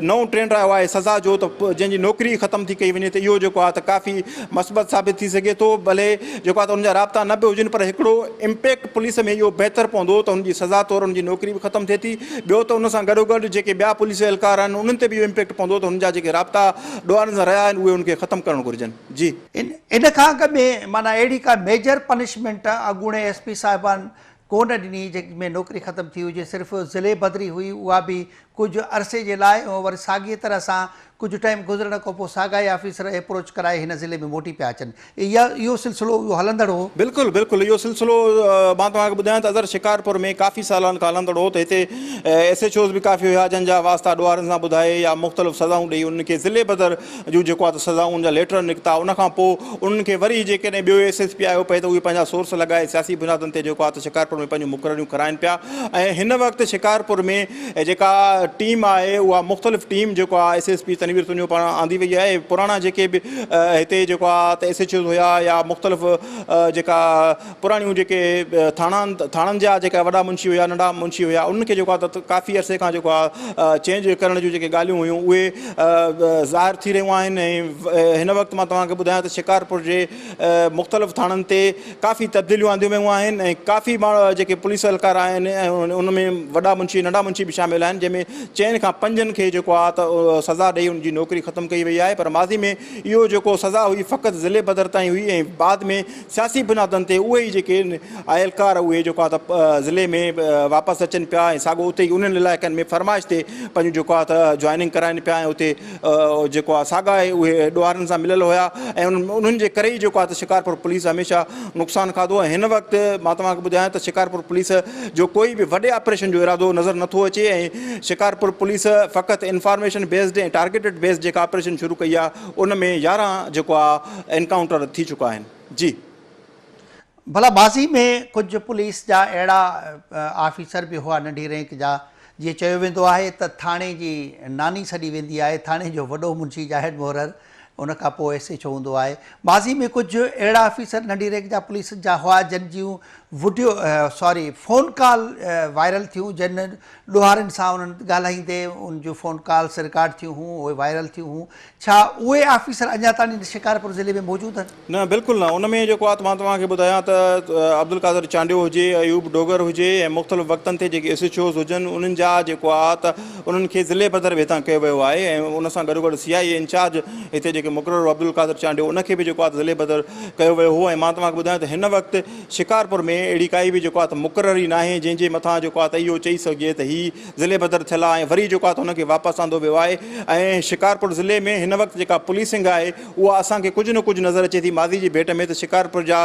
نئون ٽرينڊ آيو آهي سزا جو ته جنهن جي نوڪري ختم ٿي ڪئي وڃي ته اهو جيڪو آهي ته ڪافي مثبت ثابت ٿي سگهي ٿو ڀلي جيڪو آهي ته ان جا رابطا نه به هجن پر هڪڙو امپيڪٽ پوليس ۾ اهو بهتر پوندو ته ان جي سزا طور ان جي نوڪري به ختم ٿئي ٿي ٻيو ته ان سان گڏوگڏ جيڪي ٻيا پوليس اهلڪار آهن انهن تي به اهو امپيڪٽ پوندو ته هن جا جيڪي رابطا ڏوهارين سان رهيا آهن اهي ان کي ختم ڪرڻ گهرجن جي. ان کان اڳ ۾ معنيٰ اهڙي ڪا ميجر پنشمينٽ اڳوڻي ايس پي صاحبان ڪونه ڏني جنهن ۾ نوڪري ختم ٿي هجي صرف ضلعي بدري هئي اها به ڪجهه عرصي جي لاء ۽ وري ساڳيء طرح سان ڪجهه ٽائيم گذرڻ کان پوء ساڳا ئي آفيسر ايپروچ ڪرائي هن ضلعي ۾ موٽي پيا اچن اها اهو سلسلو اهو هلندڙ هو. بلڪل بلڪل اهو سلسلو مان توهان کي ٻڌايان ته اظهر شڪارپور ۾ ڪافي سالن کان هلندڙ هو ته هتي ايس ايڇ اوز به ڪافي هيا جن جا واسطا ڏوهارين سان ٻڌائي يا مختلف سزائون ڏئي انهن کي ضلعي بدر جون جيڪو آهي ته سزائون ان جا ليٽر نڪتا ان کان پوء انهن کي وري جيڪڏهن ٻيو ايس ايس پي آيو پئي ته اهي پنهنجا سورس لڳائي سياسي بنيادن تي جيڪو آهي ته شڪارپور ۾ پنهنجون مقرريون ڪرائين پيا ۽ هن وقت شڪارپور ۾ جيڪا ٽيم آهي اها مختلف ٽيم جيڪو آهي S S P Tanveer Tunio پاران آندي وئي آهي پراڻا جيڪي به هتي جيڪو آهي ته ايس ايڇ اوز هيا يا مختلف جيڪا پراڻيون جيڪي ٿاڻا ٿاڻن جا جيڪا وڏا منشي هيا ننڍا منشي هيا انهن کي جيڪو آهي ته ڪافي عرصي کان جيڪو آهي چينج ڪرڻ جون جيڪي ڳالهيون هيون اهي ظاهر ٿي رهيون آهن ۽ هن وقت مان توهان کي ٻڌايان ته شڪارپور جي مختلف ٿاڻن تي ڪافي تبديليون آنديون ويون آهن ۽ ڪافي ماڻهو جيڪي پوليس اهلڪار آهن ۽ ان ۾ وڏا منشي ننڍا منشي به شامل آهن جنهن ۾ چئن کان پنجن کي جيڪو آهي ته سزا ڏئي ان جي نوڪري ختم ڪئي وئي آهي پر ماضي ۾ اهو جيڪو سزا هئي فقط ضلعي بدر تائين هئي ۽ بعد ۾ سياسي بنيادن تي اهي ئي جيڪي اهلڪار اهي جيڪو آهي ته ضلعي ۾ واپس اچن پيا ۽ ساڳو اتي ئي انهن علائقن ۾ فرمائش تي پنهنجون جيڪو آهي ته جوائننگ ڪرائن پيا ۽ اتي جيڪو آهي ساڳا ئي اهي ڏوهارين سان مليل هيا ۽ انهن جي ڪري ئي جيڪو آهي ته شڪارپور پوليس هميشه نقصان کاڌو ۽ هن وقت مان توهان کي ٻڌايان ته شڪارپور پوليس جو ڪوئي به وڏي آپريشن جو ارادو نظر نٿو اچي ۽ شڪارپور پوليس فقط انفارميشن بيسڊ ۽ ٽارگيٽڊ بيسڊ جيڪا آپريشن شروع ڪئي آهي ان ۾ 11 جيڪو آ انڪائونٽر ٿي چڪا آهن جي. ڀلا ماضي ۾ ڪجهه پوليس جا اهڙا آفيسر به هئا ننڍي رينڪ جا جيئن چيو ويندو آهي ته ٿاڻي جي ناني سڏي ويندي آهي ٿاڻي جو وڏو منشي يا هيڊ مورر ان کان پوء ايس ايڇ او هوندو آهي ماضي ۾ ڪجهه اهڙا آفيسر ننڍي رينڪ جا پوليس جا هئا جن جون وڊيو سوري فون ڪال وائرل ٿيون جن ڏوهارين سان انهن ڳالهائيندي ان جون فون ڪالس رڪارڊ ٿيون هون اهي وائرل ٿيون هون ڇا اهي آفيسر اڃا تائين شڪارپور ضلعي ۾ موجود آهن؟ نه بلڪل نه ان ۾ جيڪو آهي ته مان توهان کي ٻڌايان ته عبدالقادر چانڊيو هجي ايوب ڊوگر هجي ۽ مختلف وقتن تي جيڪي ايس ايڇ اوز هجن انهن جا جيڪو آهي ته انهن کي ضلعي بدر به هتان ڪيو ويو آهي ۽ ان سان گڏوگڏ سي آء اي انچارج هتي جيڪي مقرر هو عبدالقادر چانڊيو ان کي به جيڪو آهي ته ضلعي بدر ڪيو ويو هو ۽ مان توهان کي ٻڌايان ته هن وقت شڪارپور ۾ اهڙي ڪائي به جيڪو آهي ته مقرري ناهي جنهن جي مٿان جيڪو آهي ته اهو چئي سگهجي ته هي ضلعي بدر ٿيل آهي ۽ وري جيڪو آهي ته هن کي واپس آندو ويو آهي ۽ شڪارپور ضلعي ۾ هن وقت جيڪا پوليسنگ آهي اها اسان کي ڪجهه نه ڪجهه نظر اچي ٿي ماضي جي ڀيٽ ۾ ته شڪارپور جا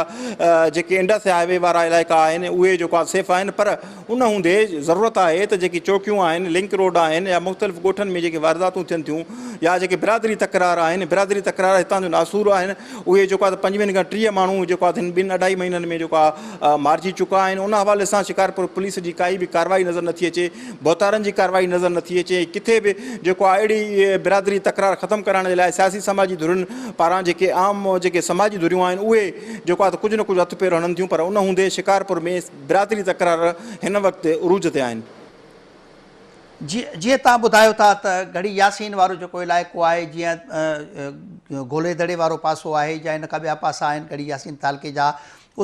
جيڪي انڊس هاء وي وارا علائقا آهن اهي جيڪو آهي سيف آهن پر ان هوندي ضرورت آهي ته جيڪي چوڪيون آهن، لنڪ روڊ آهن يا مختلف ڳوٺن ۾ جيڪي وارداتون ٿين ٿيون يا جيڪي برادري تڪرار آهن، برادري تڪرار هتان جو ناسور آهن، اهي جيڪو آهي ته پنجويهن کان 30 ماڻهو جيڪو آهي ته هن ٻن اڍائي مهينن ۾ جيڪو آهي مارجي چڪا آهن، ان حوالي سان شڪارپور پوليس جي ڪائي به ڪارروائي نظر نٿي اچي، ڀوتارن جي ڪارروائي نظر نٿي اچي ۽ ڪٿي به جيڪو آهي اهڙي برادري تڪرار ختم ڪرائڻ جي لاء سياسي سماجي ڌرين پاران جيڪي عام جيڪي سماجي ڌريون آهن اهي جيڪو آهي ته ڪجهه نه ڪجهه هٿ پير هڻن ٿيون پر ان هوندي شڪارپور ۾ برادري تڪرار هن وقت عروج تي آهن. جيئن توهان ٻڌايو ٿا ته ڳڙهي ياسين وارو جيڪو علائقو آهي جيئن گولي دڙي وارو پاسو آهي يا ان کان ٻيا پاسا آهن ڳڙهي ياسين تعلقي جا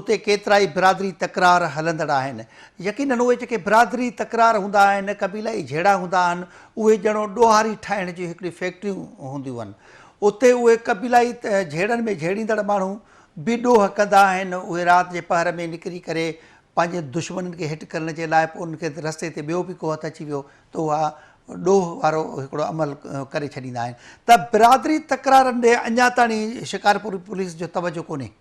اتي ڪيترائي برادري تڪرار هلندڙ آهن يقينن اهي جيڪي برادري تڪرار هوندا آهن قبيلائي جهيڙا هوندا آهن اهي ڄڻو ڏوهاري ٺاهڻ جون هڪڙيون فيڪٽريون هونديون آهن اتي اهي قبيلائي جهيڙن ۾ جهيڙيندڙ ماڻهو به ڏوهه ڪندا آهن، اهي رات جي پهر ۾ نڪري ڪري پنهنجي دشمنن کي هٽ ڪرڻ جي لاء پوء انهن کي رستي تي ٻيو به ڪو هٿ اچي ويو ته اها ڏوهه وارو هڪڙو عمل ڪري ڇڏيندا آهن ته برادري تڪرارن ڏي اڃا تاڻي شڪارپور پوليس جو توجه ڪونهي.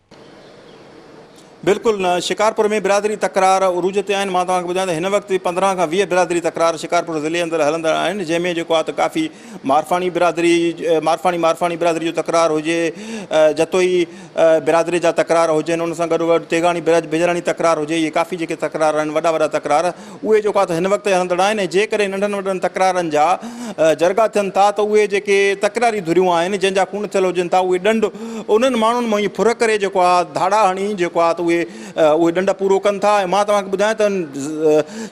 بلڪل نه، شڪارپور ۾ برادري تڪرار عروج تي آهن، مان توهان کي ٻڌايان ته هن وقت به 15 کان 20 برادري تڪرار شڪارپور ضلعي اندر هلندڙ آهن، جنهن ۾ جيڪو آهي ته ڪافي مارفاڻي برادري مارفاڻي مارفاڻي برادري جو تڪرار هجي، جتوئي برادري جا تڪرار هجن، ان سان گڏوگڏ تيغاڻي بجراڻي تڪرار هجي، اهي ڪافي جيڪي تڪرار آهن وڏا وڏا تڪرار اهي جيڪو آهي ته هن وقت هلندڙ آهن ۽ جيڪڏهن ننڍن وڏن تڪرارن جا جرڳا ٿين ٿا ته اهي جيڪي تڪراري ڌريون آهن جن جا خون ٿيل هجن ٿا اهي ڏنڊ انهن ماڻهن مان ئي ڦر ڪري جيڪو آهي ڌاڙا هڻي جيڪو آهي ته اهي اهي اهي ڏنڊ پورو ڪن ٿا ۽ مان توهان کي ٻڌايان ته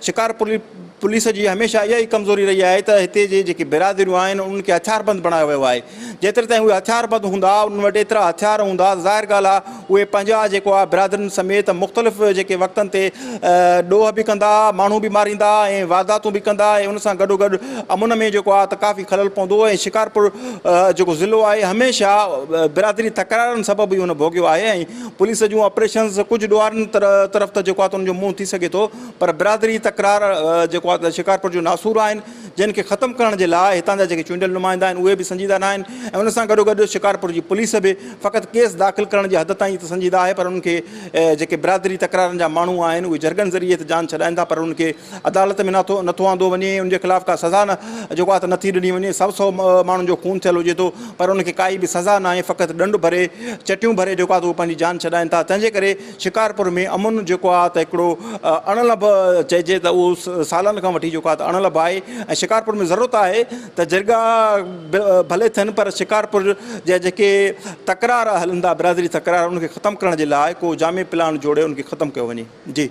شڪارپور پوليس جي هميشه اها ئي ڪمزوري رهي آهي ته هتي جي جيڪي برادريون آهن انهن کي هٿياربند بڻايو ويو آهي جيتري تائين اهي هٿياربند هوندا انهن وٽ ايترا هٿيار هوندا ظاهر ڳالهه آهي اهي پنهنجا جيڪو آهي برادرين سميت مختلف جيڪي وقتن تي ڏوهه به ڪندا ماڻهو به ماريندا ۽ وارداتون به ڪندا ۽ ان سان گڏو گڏ امن ۾ جيڪو آهي ته ڪافي خلل پوندو ۽ شڪارپور جيڪو ضلعو آهي هميشه برادري تڪرارن سبب ئي ان ڀوڳيو آهي ۽ پوليس جون آپريشنز ڪجهه ڏوهارين طرف ته جيڪو آهي ته ان جو منهن ٿي سگهي ٿو پر برادري تڪرار جيڪو آهي ته شڪارپور جو ناسور آهن جن کي ختم ڪرڻ جي لاء هتان جا جيڪي چونڊيل نمائندا آهن اهي به سنجيده ناهن ۽ ان سان گڏو گڏ شڪارپور جي پوليس به فقط ڪيس داخل ڪرڻ جي حد تائين ته سنجيده آهي پر انهن کي جيڪي برادري تڪرارن جا ماڻهو آهن اهي جرڳن ذريعي ته جان ڇڏائن ٿا پر انهن کي عدالت ۾ نٿو نٿو آندو وڃي ان جي خلاف ڪا سزا نه جيڪو آهي ته نٿي ڏني وڃي سو سو ماڻهن جو خون ٿيل هجي ٿو پر ان کي ڪائي به سزا ناهي فقط ڏنڊ ڀري چٽيون ڀري جيڪو آهي ته اهو پنهنجي جان ڇڏائن ٿا تنهن جي ڪري شڪارپور ۾ امن جيڪو آهي ته هڪڙو اڻلڀ چئجي ته اهو سالن کان وٺي جيڪو آهي ته اڻلڀ آهي ۽ شڪارپور ۾ ضرورت آهي ته جرڳا ڀلي ٿين پر شڪارپور جا جيڪي تڪرار هلن ٿا برادري تڪرار ان کي ختم ڪرڻ جي لاء ڪو جامع پلان جوڙي ان کي ختم ڪيو وڃي جي.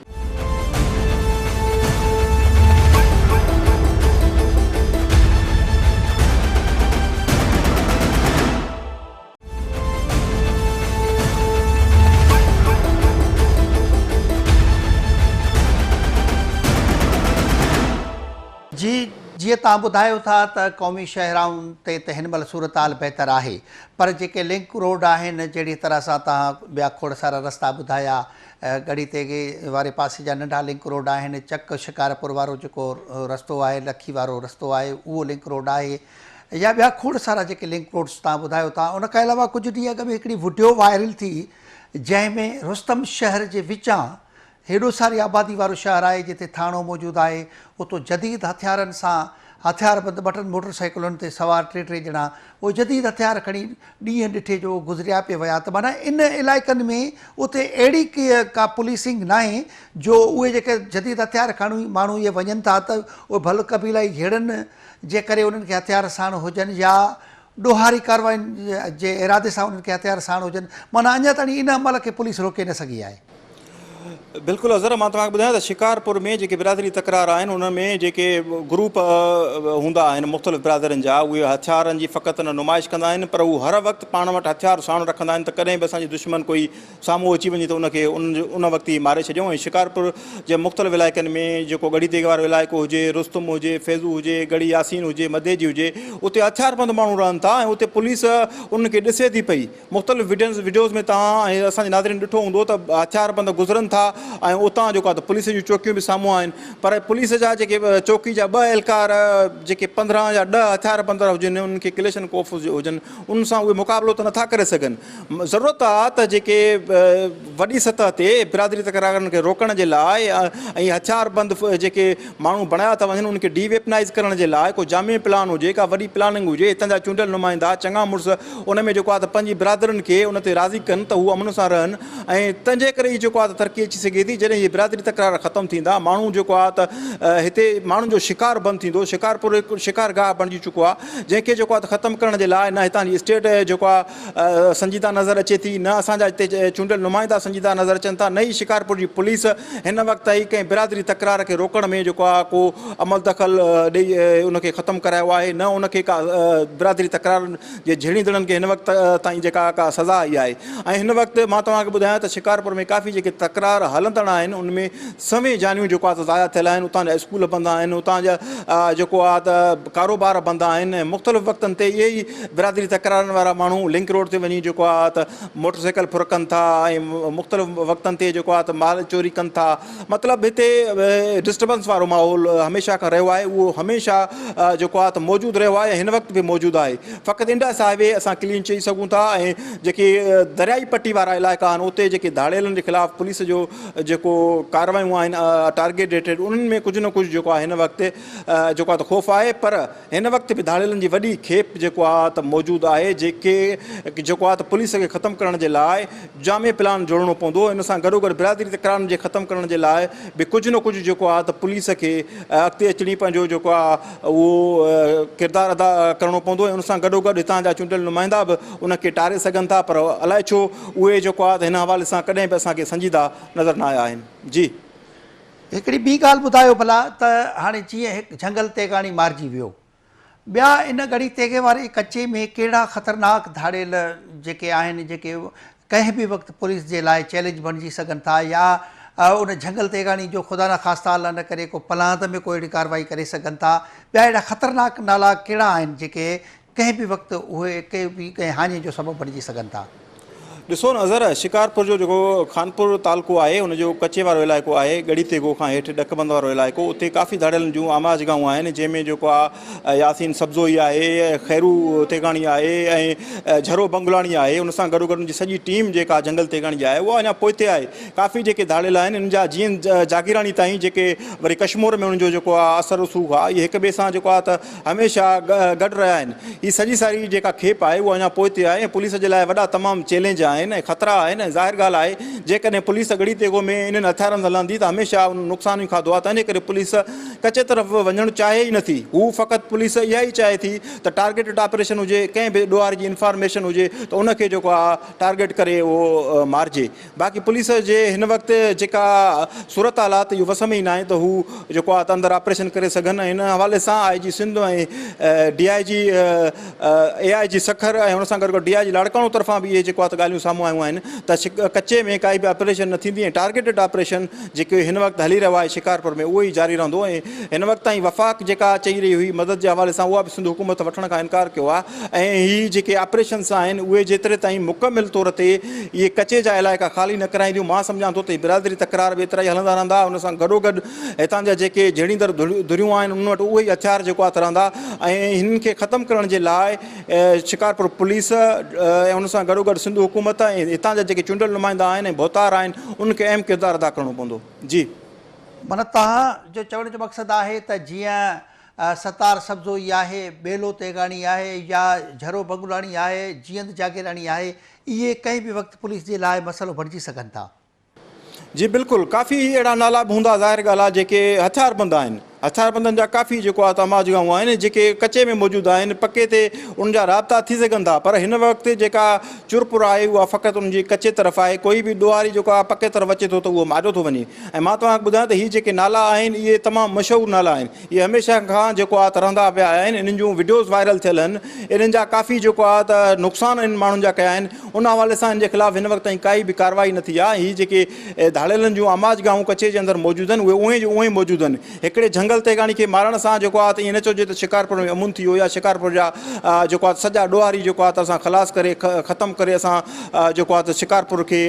جي جيئن توهان ٻڌايو ٿا ته قومي شاهراهن تي ته هن مهل صورتحال بهتر آهي پر جيڪي لنڪ روڊ آهن جهڙي طرح سان توهان ٻيا کوڙ سارا رستا ٻڌايا ڳڙهي تيغي واري پاسي جا ننڍا لنڪ روڊ آهن چڪ شڪارپور وارو جيڪو رستو آهي لکي وارو رستو آهي اهو لنڪ روڊ آهي يا ٻيا کوڙ سارا جيڪي لنڪ روڊس توهان ٻڌايو ٿا ان کان علاوه ڪجهه ڏينهن اڳ ۾ هڪڙي وڊيو وائرل ٿي جنهن ۾ رستم شهر جي وچان هيڏو ساري آبادي وارو شهر آهي جتي ٿاڻو موجود آهي اتو جديد هٿيارن سان هٿياربند ٻه ٽن موٽر سائيڪلن تي سوار ٽي ٽي ڄڻا اهي جديد هٿيار کڻي ڏينهن ڏٺي جو گذريا پئي ويا ته معنيٰ ان علائقن ۾ اتي اهڙي ڪا پوليسنگ ناهي جو اهي جيڪي جديد هٿيار کڻي ماڻهو اهي وڃن ٿا ته اهي ڀل قبيلائي جهيڙن جي ڪري انهن کي هٿيار ساڻ هجن يا ڏوهاري ڪارروائين جي ارادي سان انهن کي هٿيار ساڻ هجن معنيٰ اڃا تائين ان عمل کي پوليس روڪي نه سگهي آهي. بلڪل اظهر مان توهان کي ٻڌايان ته شڪارپور ۾ جيڪي برادري تڪرار آهن انهن ۾ جيڪي گروپ هوندا آهن مختلف برادرين جا اهي هٿيارن جي فقط نه نمائش ڪندا آهن پر هو هر وقت پاڻ وٽ هٿيار ساڻ رکندا آهن ته ڪڏهن به اسان جي دشمن ڪوئي سامهون اچي وڃي ته ان کي ان وقت ئي ماري ڇڏيون ۽ شڪارپور جي مختلف علائقن ۾ جيڪو ڳڙهي تيغ وارو علائقو هجي، رستم هجي، فيضو هجي، ڳڙهي ياسين هجي، مديجي هجي اتي هٿياربند ماڻهو رهن ٿا ۽ اتي پوليس انهن کي ڏسي ٿي پئي. مختلف وڊيوز ۾ توهان ۽ اسان جي ناظرين ڏٺو هوندو ته هٿياربند گذرن ٿا ۽ اتان جيڪو آهي ته پوليس جون چوڪيون به سامهون آهن پر پوليس جا جيڪي چوڪي جا ٻه اهلڪار جيڪي 15 يا ڏهه هٿياربند هجن انهن کي ڪليشن ڪوف هجن انهن سان اهي مقابلو ته نٿا ڪري سگهن. ضرورت آ ته جيڪي وڏي سطح تي برادري تڪرارن کي روڪڻ جي لاء ۽ هٿياربند جيڪي ماڻهو بڻايا ٿا وڃن انهن کي ڊي ويپنائيز ڪرڻ جي لاء ڪو جامع پلان هجي ڪا وڏي پلاننگ هجي هتان جا چونڊيل نمائندا چڱا مڙس ان ۾ جيڪو آ ته پنهنجي برادرين کي ان تي راضي ڪن ته هو امن سان رهن ۽ تنهن جي ڪري ئي جيڪو آ ته ترقي اچي سگهي ٿي جڏهن هي برادري تڪرار ختم ٿيندا ماڻهو جيڪو آ ته هتي ماڻهن جو شڪار بند ٿيندو شڪارپور هڪ شڪار گاهه بڻجي چڪو آ جنهن کي جيڪو آ ته ختم ڪرڻ جي لاء نه هتان جي اسٽيٽ جيڪو آ سنجيده نظر اچي ٿي، نه اسان جا هتي چونڊيل نمائندا سنجيده نظر اچن ٿا، نه ئي شڪارپور جي پوليس هن وقت تائين ڪنهن برادري تڪرار کي روڪڻ ۾ جيڪو آهي ڪو عمل دخل ڏئي ان کي ختم ڪرايو آهي، نه ان کي ڪا برادري تڪرارن جي جهيڙيندڙن کي هن وقت تائين جيڪا ڪا سزا آئي آهي ۽ هن وقت مان توهان کي ٻڌايان ته شڪارپور ۾ ڪافي جيڪي تڪرار هلندڙ آهن ان ۾ سوين جانيون جيڪو آهي ته ضايع ٿيل آهن، اتان جا اسڪول بند آهن، اتان جا جيڪو آهي ته ڪاروبار بند آهن ۽ مختلف وقتن تي اهي ئي برادري تڪرارن وارا ماڻهو لنڪ روڊ تي وڃي جيڪو آهي ته موٽر سائيڪل ڦر ڪن ٿا ۽ مختلف وقتن تي جيڪو آهي ته مال چوري ڪن ٿا مطلب هتي ڊسٽربنس وارو ماحول هميشه کان رهيو آهي اهو هميشه جيڪو آهي ته موجود رهيو آهي ۽ هن وقت به موجود آهي فقط انڊس هاء وي اسان ڪلين چئي سگهون ٿا ۽ جيڪي دريائي پٽي وارا علائقا آهن اتي جيڪي ڌاڙيلن جي خلاف پوليس جو جيڪو ڪارروايون آهن ٽارگيٽيڊ انهن ۾ ڪجهه نه ڪجهه جيڪو آهي هن وقت جيڪو آهي ته خوف آهي پر هن وقت به ڌاڙيلن جي وڏي کيپ جيڪو آهي ته موجود آهي جيڪي جيڪو آهي ته پوليس کي ختم ڪرڻ جي لاء جامع پلان جوڙڻو پوندو ان سان گڏوگڏ برادري تڪرارن جي ختم ڪرڻ جي لاء به ڪجهه نه ڪجهه جيڪو آهي ته پوليس کي اڳتي اچڻي پنهنجو جيڪو آهي اهو ڪردار ادا ڪرڻو پوندو ۽ ان سان گڏوگڏ هتان جا چونڊيل نمائندا به ان کي ٽاري سگهن ٿا پر الائي ڇو اهي جيڪو آهي ته هن حوالي سان ڪڏهن به اسان کي سنجيده نظر نه آيا آهن جي. هڪڙي ٻي ڳالهه ٻڌايو ڀلا ته هاڻي جيئن هڪ جهنگل تيغاڻي مارجي ويو ٻيا ان ڳڙهي تيغي واري ڪچي ۾ ڪهڙا خطرناڪ ڌاڙيل جيڪي آهن جيڪي ڪنهن به وقت پوليس جي لاء چئلينج بڻجي سگهن ٿا يا ان جهنگل تيغاڻي جو خدا نخواسته الله نه ڪري ڪو پلاند ۾ ڪو اهڙي ڪارروائي ڪري سگهن ٿا ٻيا اهڙا خطرناڪ نالا ڪهڙا آهن جيڪي ڪنهن به وقت اهي ڪنهن به ڪنهن هاڃي جو سبب بڻجي سگهن ٿا. ڏسو نه اظهر، شڪارپور جو جيڪو خانپور تعلقو آهي ان جو ڪچي وارو علائقو آهي، ڳڙهي تيغو کان هيٺ ڏڪ بند وارو علائقو، اتي ڪافي ڌاڙيلن جون آماجگاهون آهن، جنهن ۾ جيڪو آهي ياسين سبزوئي آهي، خيرو تيغاڻي آهي ۽ جھرو بنگلاڻي آهي، ان سان گڏوگڏ ان جي سڄي ٽيم جيڪا جنگل تيغاڻي جي آهي اها اڃا پوئتي آهي، ڪافي جيڪي ڌاڙيل آهن انهن جا جيئن جاگيراڻي تائين جيڪي وري ڪشمور ۾ انهن جو جيڪو آهي اثر رسوخ آهي، اهي هڪ ٻئي سان جيڪو آهي ته هميشه گڏ رهيا آهن. هي سڄي ساري جيڪا کيپ آهي اها اڃا پوئتي آهي ۽ پوليس جي لاء وڏا تمام چئلينج آهن ۽ خطرا آهن ۽ ظاهر ڳالهه آهي جيڪڏهن پوليس ڳڙهي تيغو ۾ انهن هٿيارن سان لهندي ته هميشه انهن نقصان ئي کاڌو آهي تنهنجي ڪري پوليس ڪچي طرف وڃڻ چاهي ئي نٿي هو فقط پوليس اها ئي چاهي ٿي ته ٽارگيٽڊ آپريشن هجي ڪنهن به ڏوهاري جي انفارميشن هجي ته ان کي جيڪو آهي ٽارگيٽ ڪري اهو مارجي. باقي پوليس جي هن وقت جيڪا صورتحال آهي ته اهو وس ۾ ئي ناهي ته هو جيڪو آهي ته اندر آپريشن ڪري سگهن ۽ ان حوالي سان آء جي سنڌ ۽ ڊي I جي اي آء جي سکر ۽ ان سان گڏ گڏ ڊي I جي لاڙڪاڻو طرفان به اهي جيڪو آهي ته ڳالهيون سامهون آيون آهن ته ڪچي ۾ ڪائي به آپريشن نه ٿيندي ۽ ٽارگيٽڊ آپريشن جيڪو هن وقت هلي رهيو آهي شڪارپور ۾ اهو ئي جاري رهندو ۽ هن وقت تائين وفاق جيڪا چئي رهي هئي مدد جي حوالي سان اها به سنڌ حڪومت وٺڻ کان انڪار ڪيو آهي ۽ هي جيڪي آپريشنس آهن اهي جيتري تائين مڪمل طور تي اهي ڪچي جا علائقا خالي نه ڪرائينديون مان سمجهان ٿو ته هي برادري تڪرار به ايترا ئي هلندا رهندا ان سان گڏوگڏ هتان جا جيڪي جهيڙيندڙ ڌريون آهن انهن وٽ اهي ئي هٿيار جيڪو آهي رهندا ۽ هنن کي ختم ڪرڻ جي لاء شڪارپور پوليس ۽ ان سان گڏوگڏ سنڌ حڪومت ۽ هتان جا جيڪي چونڊيل نمائندا آهن ۽ ڀوتار آهن انهن کي اهم ڪردار ادا ڪرڻو پوندو جي. معنيٰ توهان جو چوڻ جو مقصد آهي ته جيئن ستار سبزوئي آهي، ٻيلو تيغاڻي آهي يا جھرو بنگلاڻي آهي، جيئند جاگيراڻي آهي، اهي ڪنهن به وقت پوليس جي لاء مسئلو بڻجي سگهن ٿا. جي بلڪل ڪافي اهڙا نالا به هوندا ظاهر ڳالهه آهي جيڪي هٿياربند آهن هٿياربندن جا ڪافي جيڪو آهي ته آماجگاهون آهن جيڪي ڪچي ۾ موجود آهن پڪي تي انهن جا رابطا ٿي سگهن ٿا پر هن وقت جيڪا چرپر آهي اها فقط انهن جي ڪچي طرف آهي ڪوئي به ڏوهاري جيڪو آهي پڪي طرف اچي ٿو ته اهو ماريو ٿو وڃي ۽ مان توهان کي ٻڌايان ته هي جيڪي نالا آهن اهي تمام مشهور نالا آهن اهي هميشه کان جيڪو آهي ته رهندا پيا آيا آهن انهن جون وڊيوز وائرل ٿيل آهن انهن جا ڪافي جيڪو آهي ته نقصان انهن ماڻهن جا ڪيا آهن ان حوالي سان ان جي خلاف هن وقت تائين ڪائي به ڪارروائي نه ٿي آهي هي جيڪي ڌاڙيلن جون آماجگاهون ڪچي جي اندر موجود آهن اهي اونهي جو اونهي موجود آهن هڪڙي جهنگل تيغاڻي کي مارڻ سان جيڪو آهي ته ائين نه چئجي ته شڪارپور ۾ امن ٿي ويو يا شڪارپور جا جيڪو آهي سڄا ڏوهاري جيڪو آهي ته اسان خلاص ڪري ختم ڪري اسان جيڪو آهي ته شڪارپور کي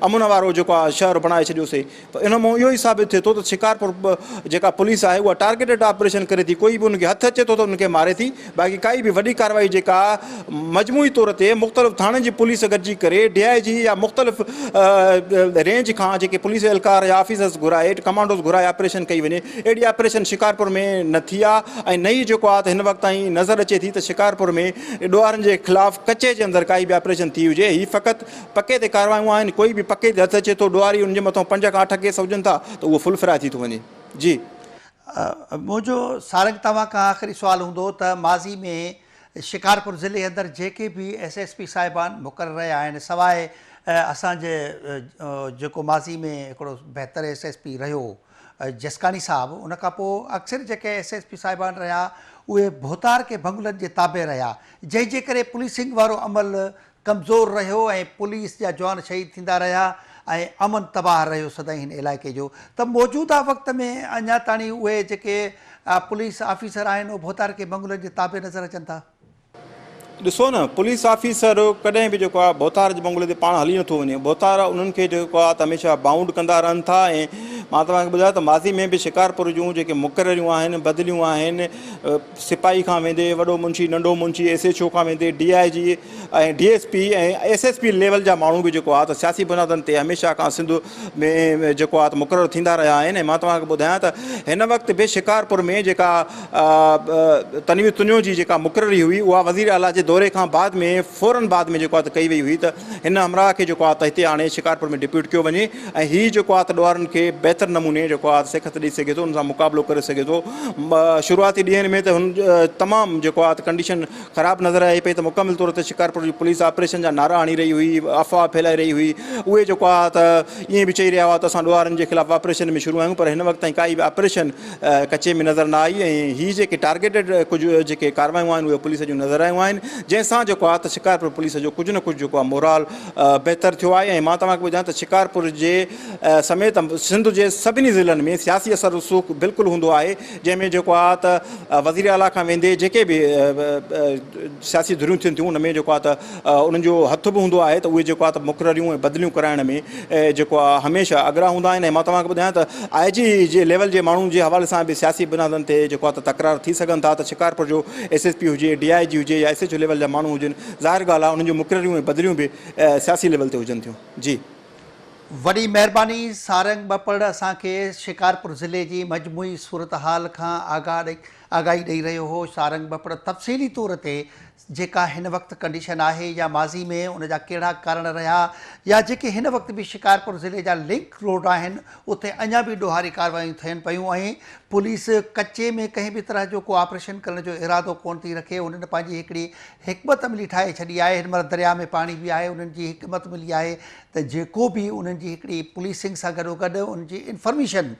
امن وارو جيڪو آهي شهر بڻائي ڇڏيوسي ته ان مان اهو ئي ثابت ٿئي ٿو ته شڪارپور جيڪا پوليس آهي اها ٽارگيٽيڊ آپريشن ڪري ٿي ڪوئي به ان کي هٿ اچي ٿو ته ان کي ماري ٿي باقي ڪائي به وڏي ڪارروائي جيڪا مجموعي طور تي مختلف ٿاڻن جي پوليس گڏجي ڪري ڊي I جي يا مختلف رينج کان جيڪي پوليس اهلڪار يا آفيسرز گهرائي ڪمانڊوز گهرائي آپريشن ڪئي وڃي اهڙي آپريشن شڪارپور ۾ نه ٿي آهي ۽ نه ئي جيڪو آهي ته هن وقت تائين نظر اچي ٿي ته شڪارپور ۾ ڏوهارين جي خلاف ڪچي جي اندر ڪائي به آپريشن ٿي هجي هي فقط پڪي تي ڪارروايون آهن، ڪوئي به پڪي تي هٿ اچي ٿو، ڏوهاري ان جي مٿان پنج کان اٺ ڪيس هجن ٿا ته اهو فل فراء ٿي ٿو وڃي. جي. منهنجو سارنگ توهان کان آخري سوال هوندو ته ماضي ۾ شڪارپور ضلعي اندر جيڪي به ايس ايس پي صاحبان مقرر رهيا آهن سواء اسان جي جيڪو ماضي ۾ هڪڙو بهتر ايس ايس پي رهيو جسڪاڻي صاحب ان کان پوء اڪثر جيڪي ايس ايس پي صاحبان رهيا اهي ڀوتار ڪي بنگلن جي تابع رهيا جنهن جي ڪري پوليسنگ وارو عمل ڪمزور رهيو ۽ پوليس جا جوان شهيد ٿيندا رهيا ۽ امن تباهه رهيو سدائين هن علائقي جو ته موجوده وقت ۾ اڃا تاڻي اهي جيڪي پوليس آفيسر آهن اهي ڀوتارڪي بنگلن جي تابع نظر اچن ٿا. ڏسو نه پوليس آفيسر ڪڏهن به جيڪو آهي ڀوتار جي بنگلي تي پاڻ هلي نٿو وڃي ڀوتار انهن کي جيڪو آهي ته هميشه بائونڊ ڪندا رهن ٿا ۽ مان توهان کي ٻڌايان ته ماضي ۾ به شڪارپور جون جيڪي مقرريون آهن بدليون آهن سپاهي کان ويندي وڏو منشي ننڍو منشي ايس ايڇ او کان ويندي D I G ۽ D S P ۽ S S P level جا ماڻهو به جيڪو آهي ته سياسي بنيادن تي هميشه کان سنڌ ۾ جيڪو آهي ته مقرر ٿيندا رهيا آهن ۽ مان توهان کي ٻڌايان ته هن وقت به شڪارپور ۾ جيڪا تنوير تنيو جي جيڪا مقرري هئي اها وزير اعليٰ جي دوري کان بعد ۾ فورن بعد ۾ جيڪو آهي ته ڪئي وئي هئي ته هن همراهه کي جيڪو آهي ته هتي آڻي شڪارپور ۾ ڊپيوٽ ڪيو وڃي ۽ هي جيڪو آهي ته ڏوهارين کي بهتر نموني جيڪو آهي سيکت ڏئي سگهي ٿو ان سان مقابلو ڪري سگهي ٿو شروعاتي ڏينهن ۾ ته هن تمام جيڪو آهي ته ڪنڊيشن خراب نظر آئي پئي ته مڪمل طور تي شڪارپور جي پوليس آپريشن جا نعرا هڻي رهي هئي افواهه ڦهلائي رهي هئي اهي جيڪو آهي ته ائين به چئي رهيا هئا ته اسان ڏوهارين جي خلاف آپريشن ۾ شروع آهيون پر هن وقت تائين ڪائي به آپريشن ڪچي ۾ نظر نه آئي ۽ هي جيڪي ٽارگيٽيڊ ڪجهه جيڪي ڪاروايون آهن اهي پوليس جون نظر آيون آهن جنهن سان جيڪو آهي ته شڪارپور پوليس جو ڪجهه نه ڪجهه جيڪو آهي مورال بهتر ٿيو آهي ۽ مان توهان کي ٻڌايان ته شڪارپور جي سميت سنڌ جي سڀني ضلعن ۾ سياسي اثر رسوخ بلڪل هوندو آهي جنهن ۾ جيڪو آهي ته وزير اعليٰ کان ويندي جيڪي به سياسي ڌريون ٿين ٿيون ان ۾ جيڪو آهي ته انهن جو هٿ به هوندو آهي ته اهي جيڪو آهي ته مقرريون ۽ بدليون ڪرائڻ ۾ جيڪو آهي هميشه اڳرا هوندا آهن ۽ مان توهان کي ٻڌايان ته آء جي جي ليول جي ماڻهن جي حوالي سان به سياسي بنيادن تي جيڪو آهي ته تڪرار ٿي سگهن ٿا ته شڪارپور جو ايس ايس پي هجي ڊي I جي هجي يا ايس ايڇ او ليول جا ماڻهو هجن ظاهر ڳالهه آهي انهن جون مقرريون ۽ بدليون به سياسي ليول تي هجن ٿيون جي. وڏي مهرباني سارنگ ٻپڙ اسان کي شڪارپور ضلعي جي مجموعي صورتحال کان آگاهي ڏئي رهيو هو سارنگ ٻپڙ تفصيلي طور تي جيڪا هن وقت ڪنڊيشن آهي يا ماضي ۾ ان جا ڪهڙا ڪارڻ رهيا يا جيڪي هن وقت به شڪارپور ضلعي جا لنڪ روڊ آهن اتي اڃا به ڏوهاري ڪاروايون ٿين پيون ۽ پوليس ڪچي ۾ ڪنهن به طرح جو ڪو آپريشن ڪرڻ جو ارادو ڪونه ٿي رکي انهن پنهنجي هڪڙي حڪمت عملي ٺاهي ڇڏي آهي هن مهل درياء ۾ پاڻي به آهي انهن جي حڪمت عملي آهي ته جيڪو به انهن جي هڪڙي پوليسنگ سان گڏوگڏ انهن جي انفارميشن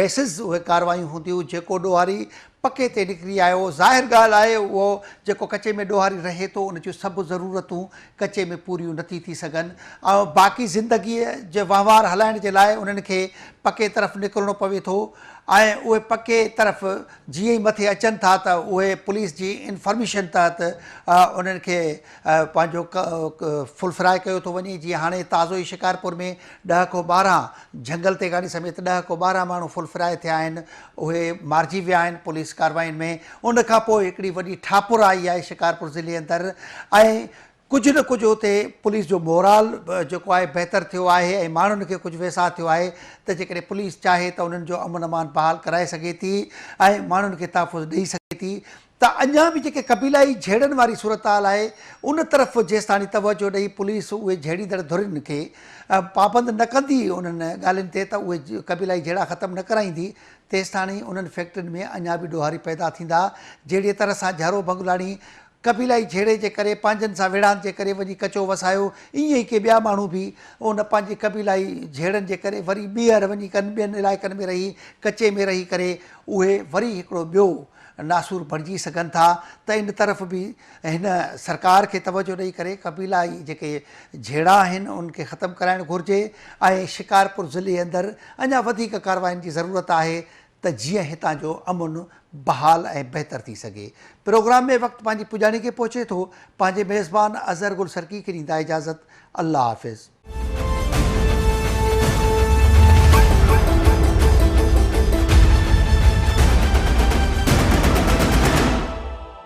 بيسز اهي ڪاروايون هونديون جيڪو ڏوهاري پڪي تي نڪري آيو. ظاهر ڳالهه آهي اهو جيڪو ڪچي ۾ ڏوهاري رهي ٿو ان جون سڀ ضرورتون ڪچي ۾ پوريون نه ٿي ٿي سگهن ۽ باقي زندگيء جي وهنوار هلائڻ جي لاء انهن کي پڪي طرف نڪرڻو پوي ٿو ۽ اهي پڪي طرف جيئن ئي مٿي اچن ٿا ته اهي پوليس جي انفارميشن تحت انهن کي پنهنجو فل فرائي ڪيو ٿو وڃي جيئن هاڻي تازو ئي شڪارپور ۾ ڏهه کان 12 جهنگل تيغاڻي سميت ڏهه کان 12 ماڻهو فل فرائي ٿيا آهن اهي مارجي ويا آهن پوليس ڪارواين ۾ ان کان پوء هڪڙي وڏي ٺاپر آئي آهي شڪارپور ضلعي اندر ۽ ڪجهه نه ڪجهه اتي پوليس جو مورال جيڪو آهي بهتر ٿيو آهي ۽ ماڻهن کي ڪجهه ويساهه ٿيو آهي ته جيڪڏهن پوليس چاهي ته انهن جو امن امان بحال ڪرائي سگهي ٿي ۽ ماڻهن کي تحفظ ڏئي سگهي ٿي ته اڃا به جيڪي قبيلائي جهيڙن واري صورتحال آهي ان طرف جيستاڻي توجهه ڏئي پوليس اهي جهيڙيندڙ ڌرين کي پابند نه ڪندي انهن ڳالهين تي ته اهي قبيلائي جهيڙا ختم نه ڪرائيندي تيستاڻي انهن فيڪٽرين ۾ اڃا به ڏوهاري پيدا ٿيندا جهڙي طرح سان جهرو بنگلاڻي قبيلائي جهيڙي جي ڪري پنهنجن سان ويڙهاند جي ڪري وڃي ڪچو وسايو ائين ئي ڪي ٻيا ماڻهو به ان پنهنجي قبيلائي جهيڙن جي ڪري وري ٻيهر وڃي ڪن ٻين علائقن ۾ رهي ڪچي ۾ رهي ڪري اهي وري هڪڙو ٻيو ناسور بڻجي سگهن ٿا ته ان طرف به هن سرڪار کي توجهه ڏئي ڪري قبيلائي جيڪي جهيڙا آهن انهن کي ختم ڪرائڻ گهرجي ۽ شڪارپور ضلعي اندر اڃا وڌيڪ ڪارواين جي ضرورت آهي ته جيئن هتان جو امن بحال ۽ بهتر ٿي سگهي. پروگرام ۾ وقت پنهنجي پڄاڻي کي پهچي ٿو. پنهنجي ميزبان اظهر گل سرڪي کي ڏيندا اجازت. الله حافظ.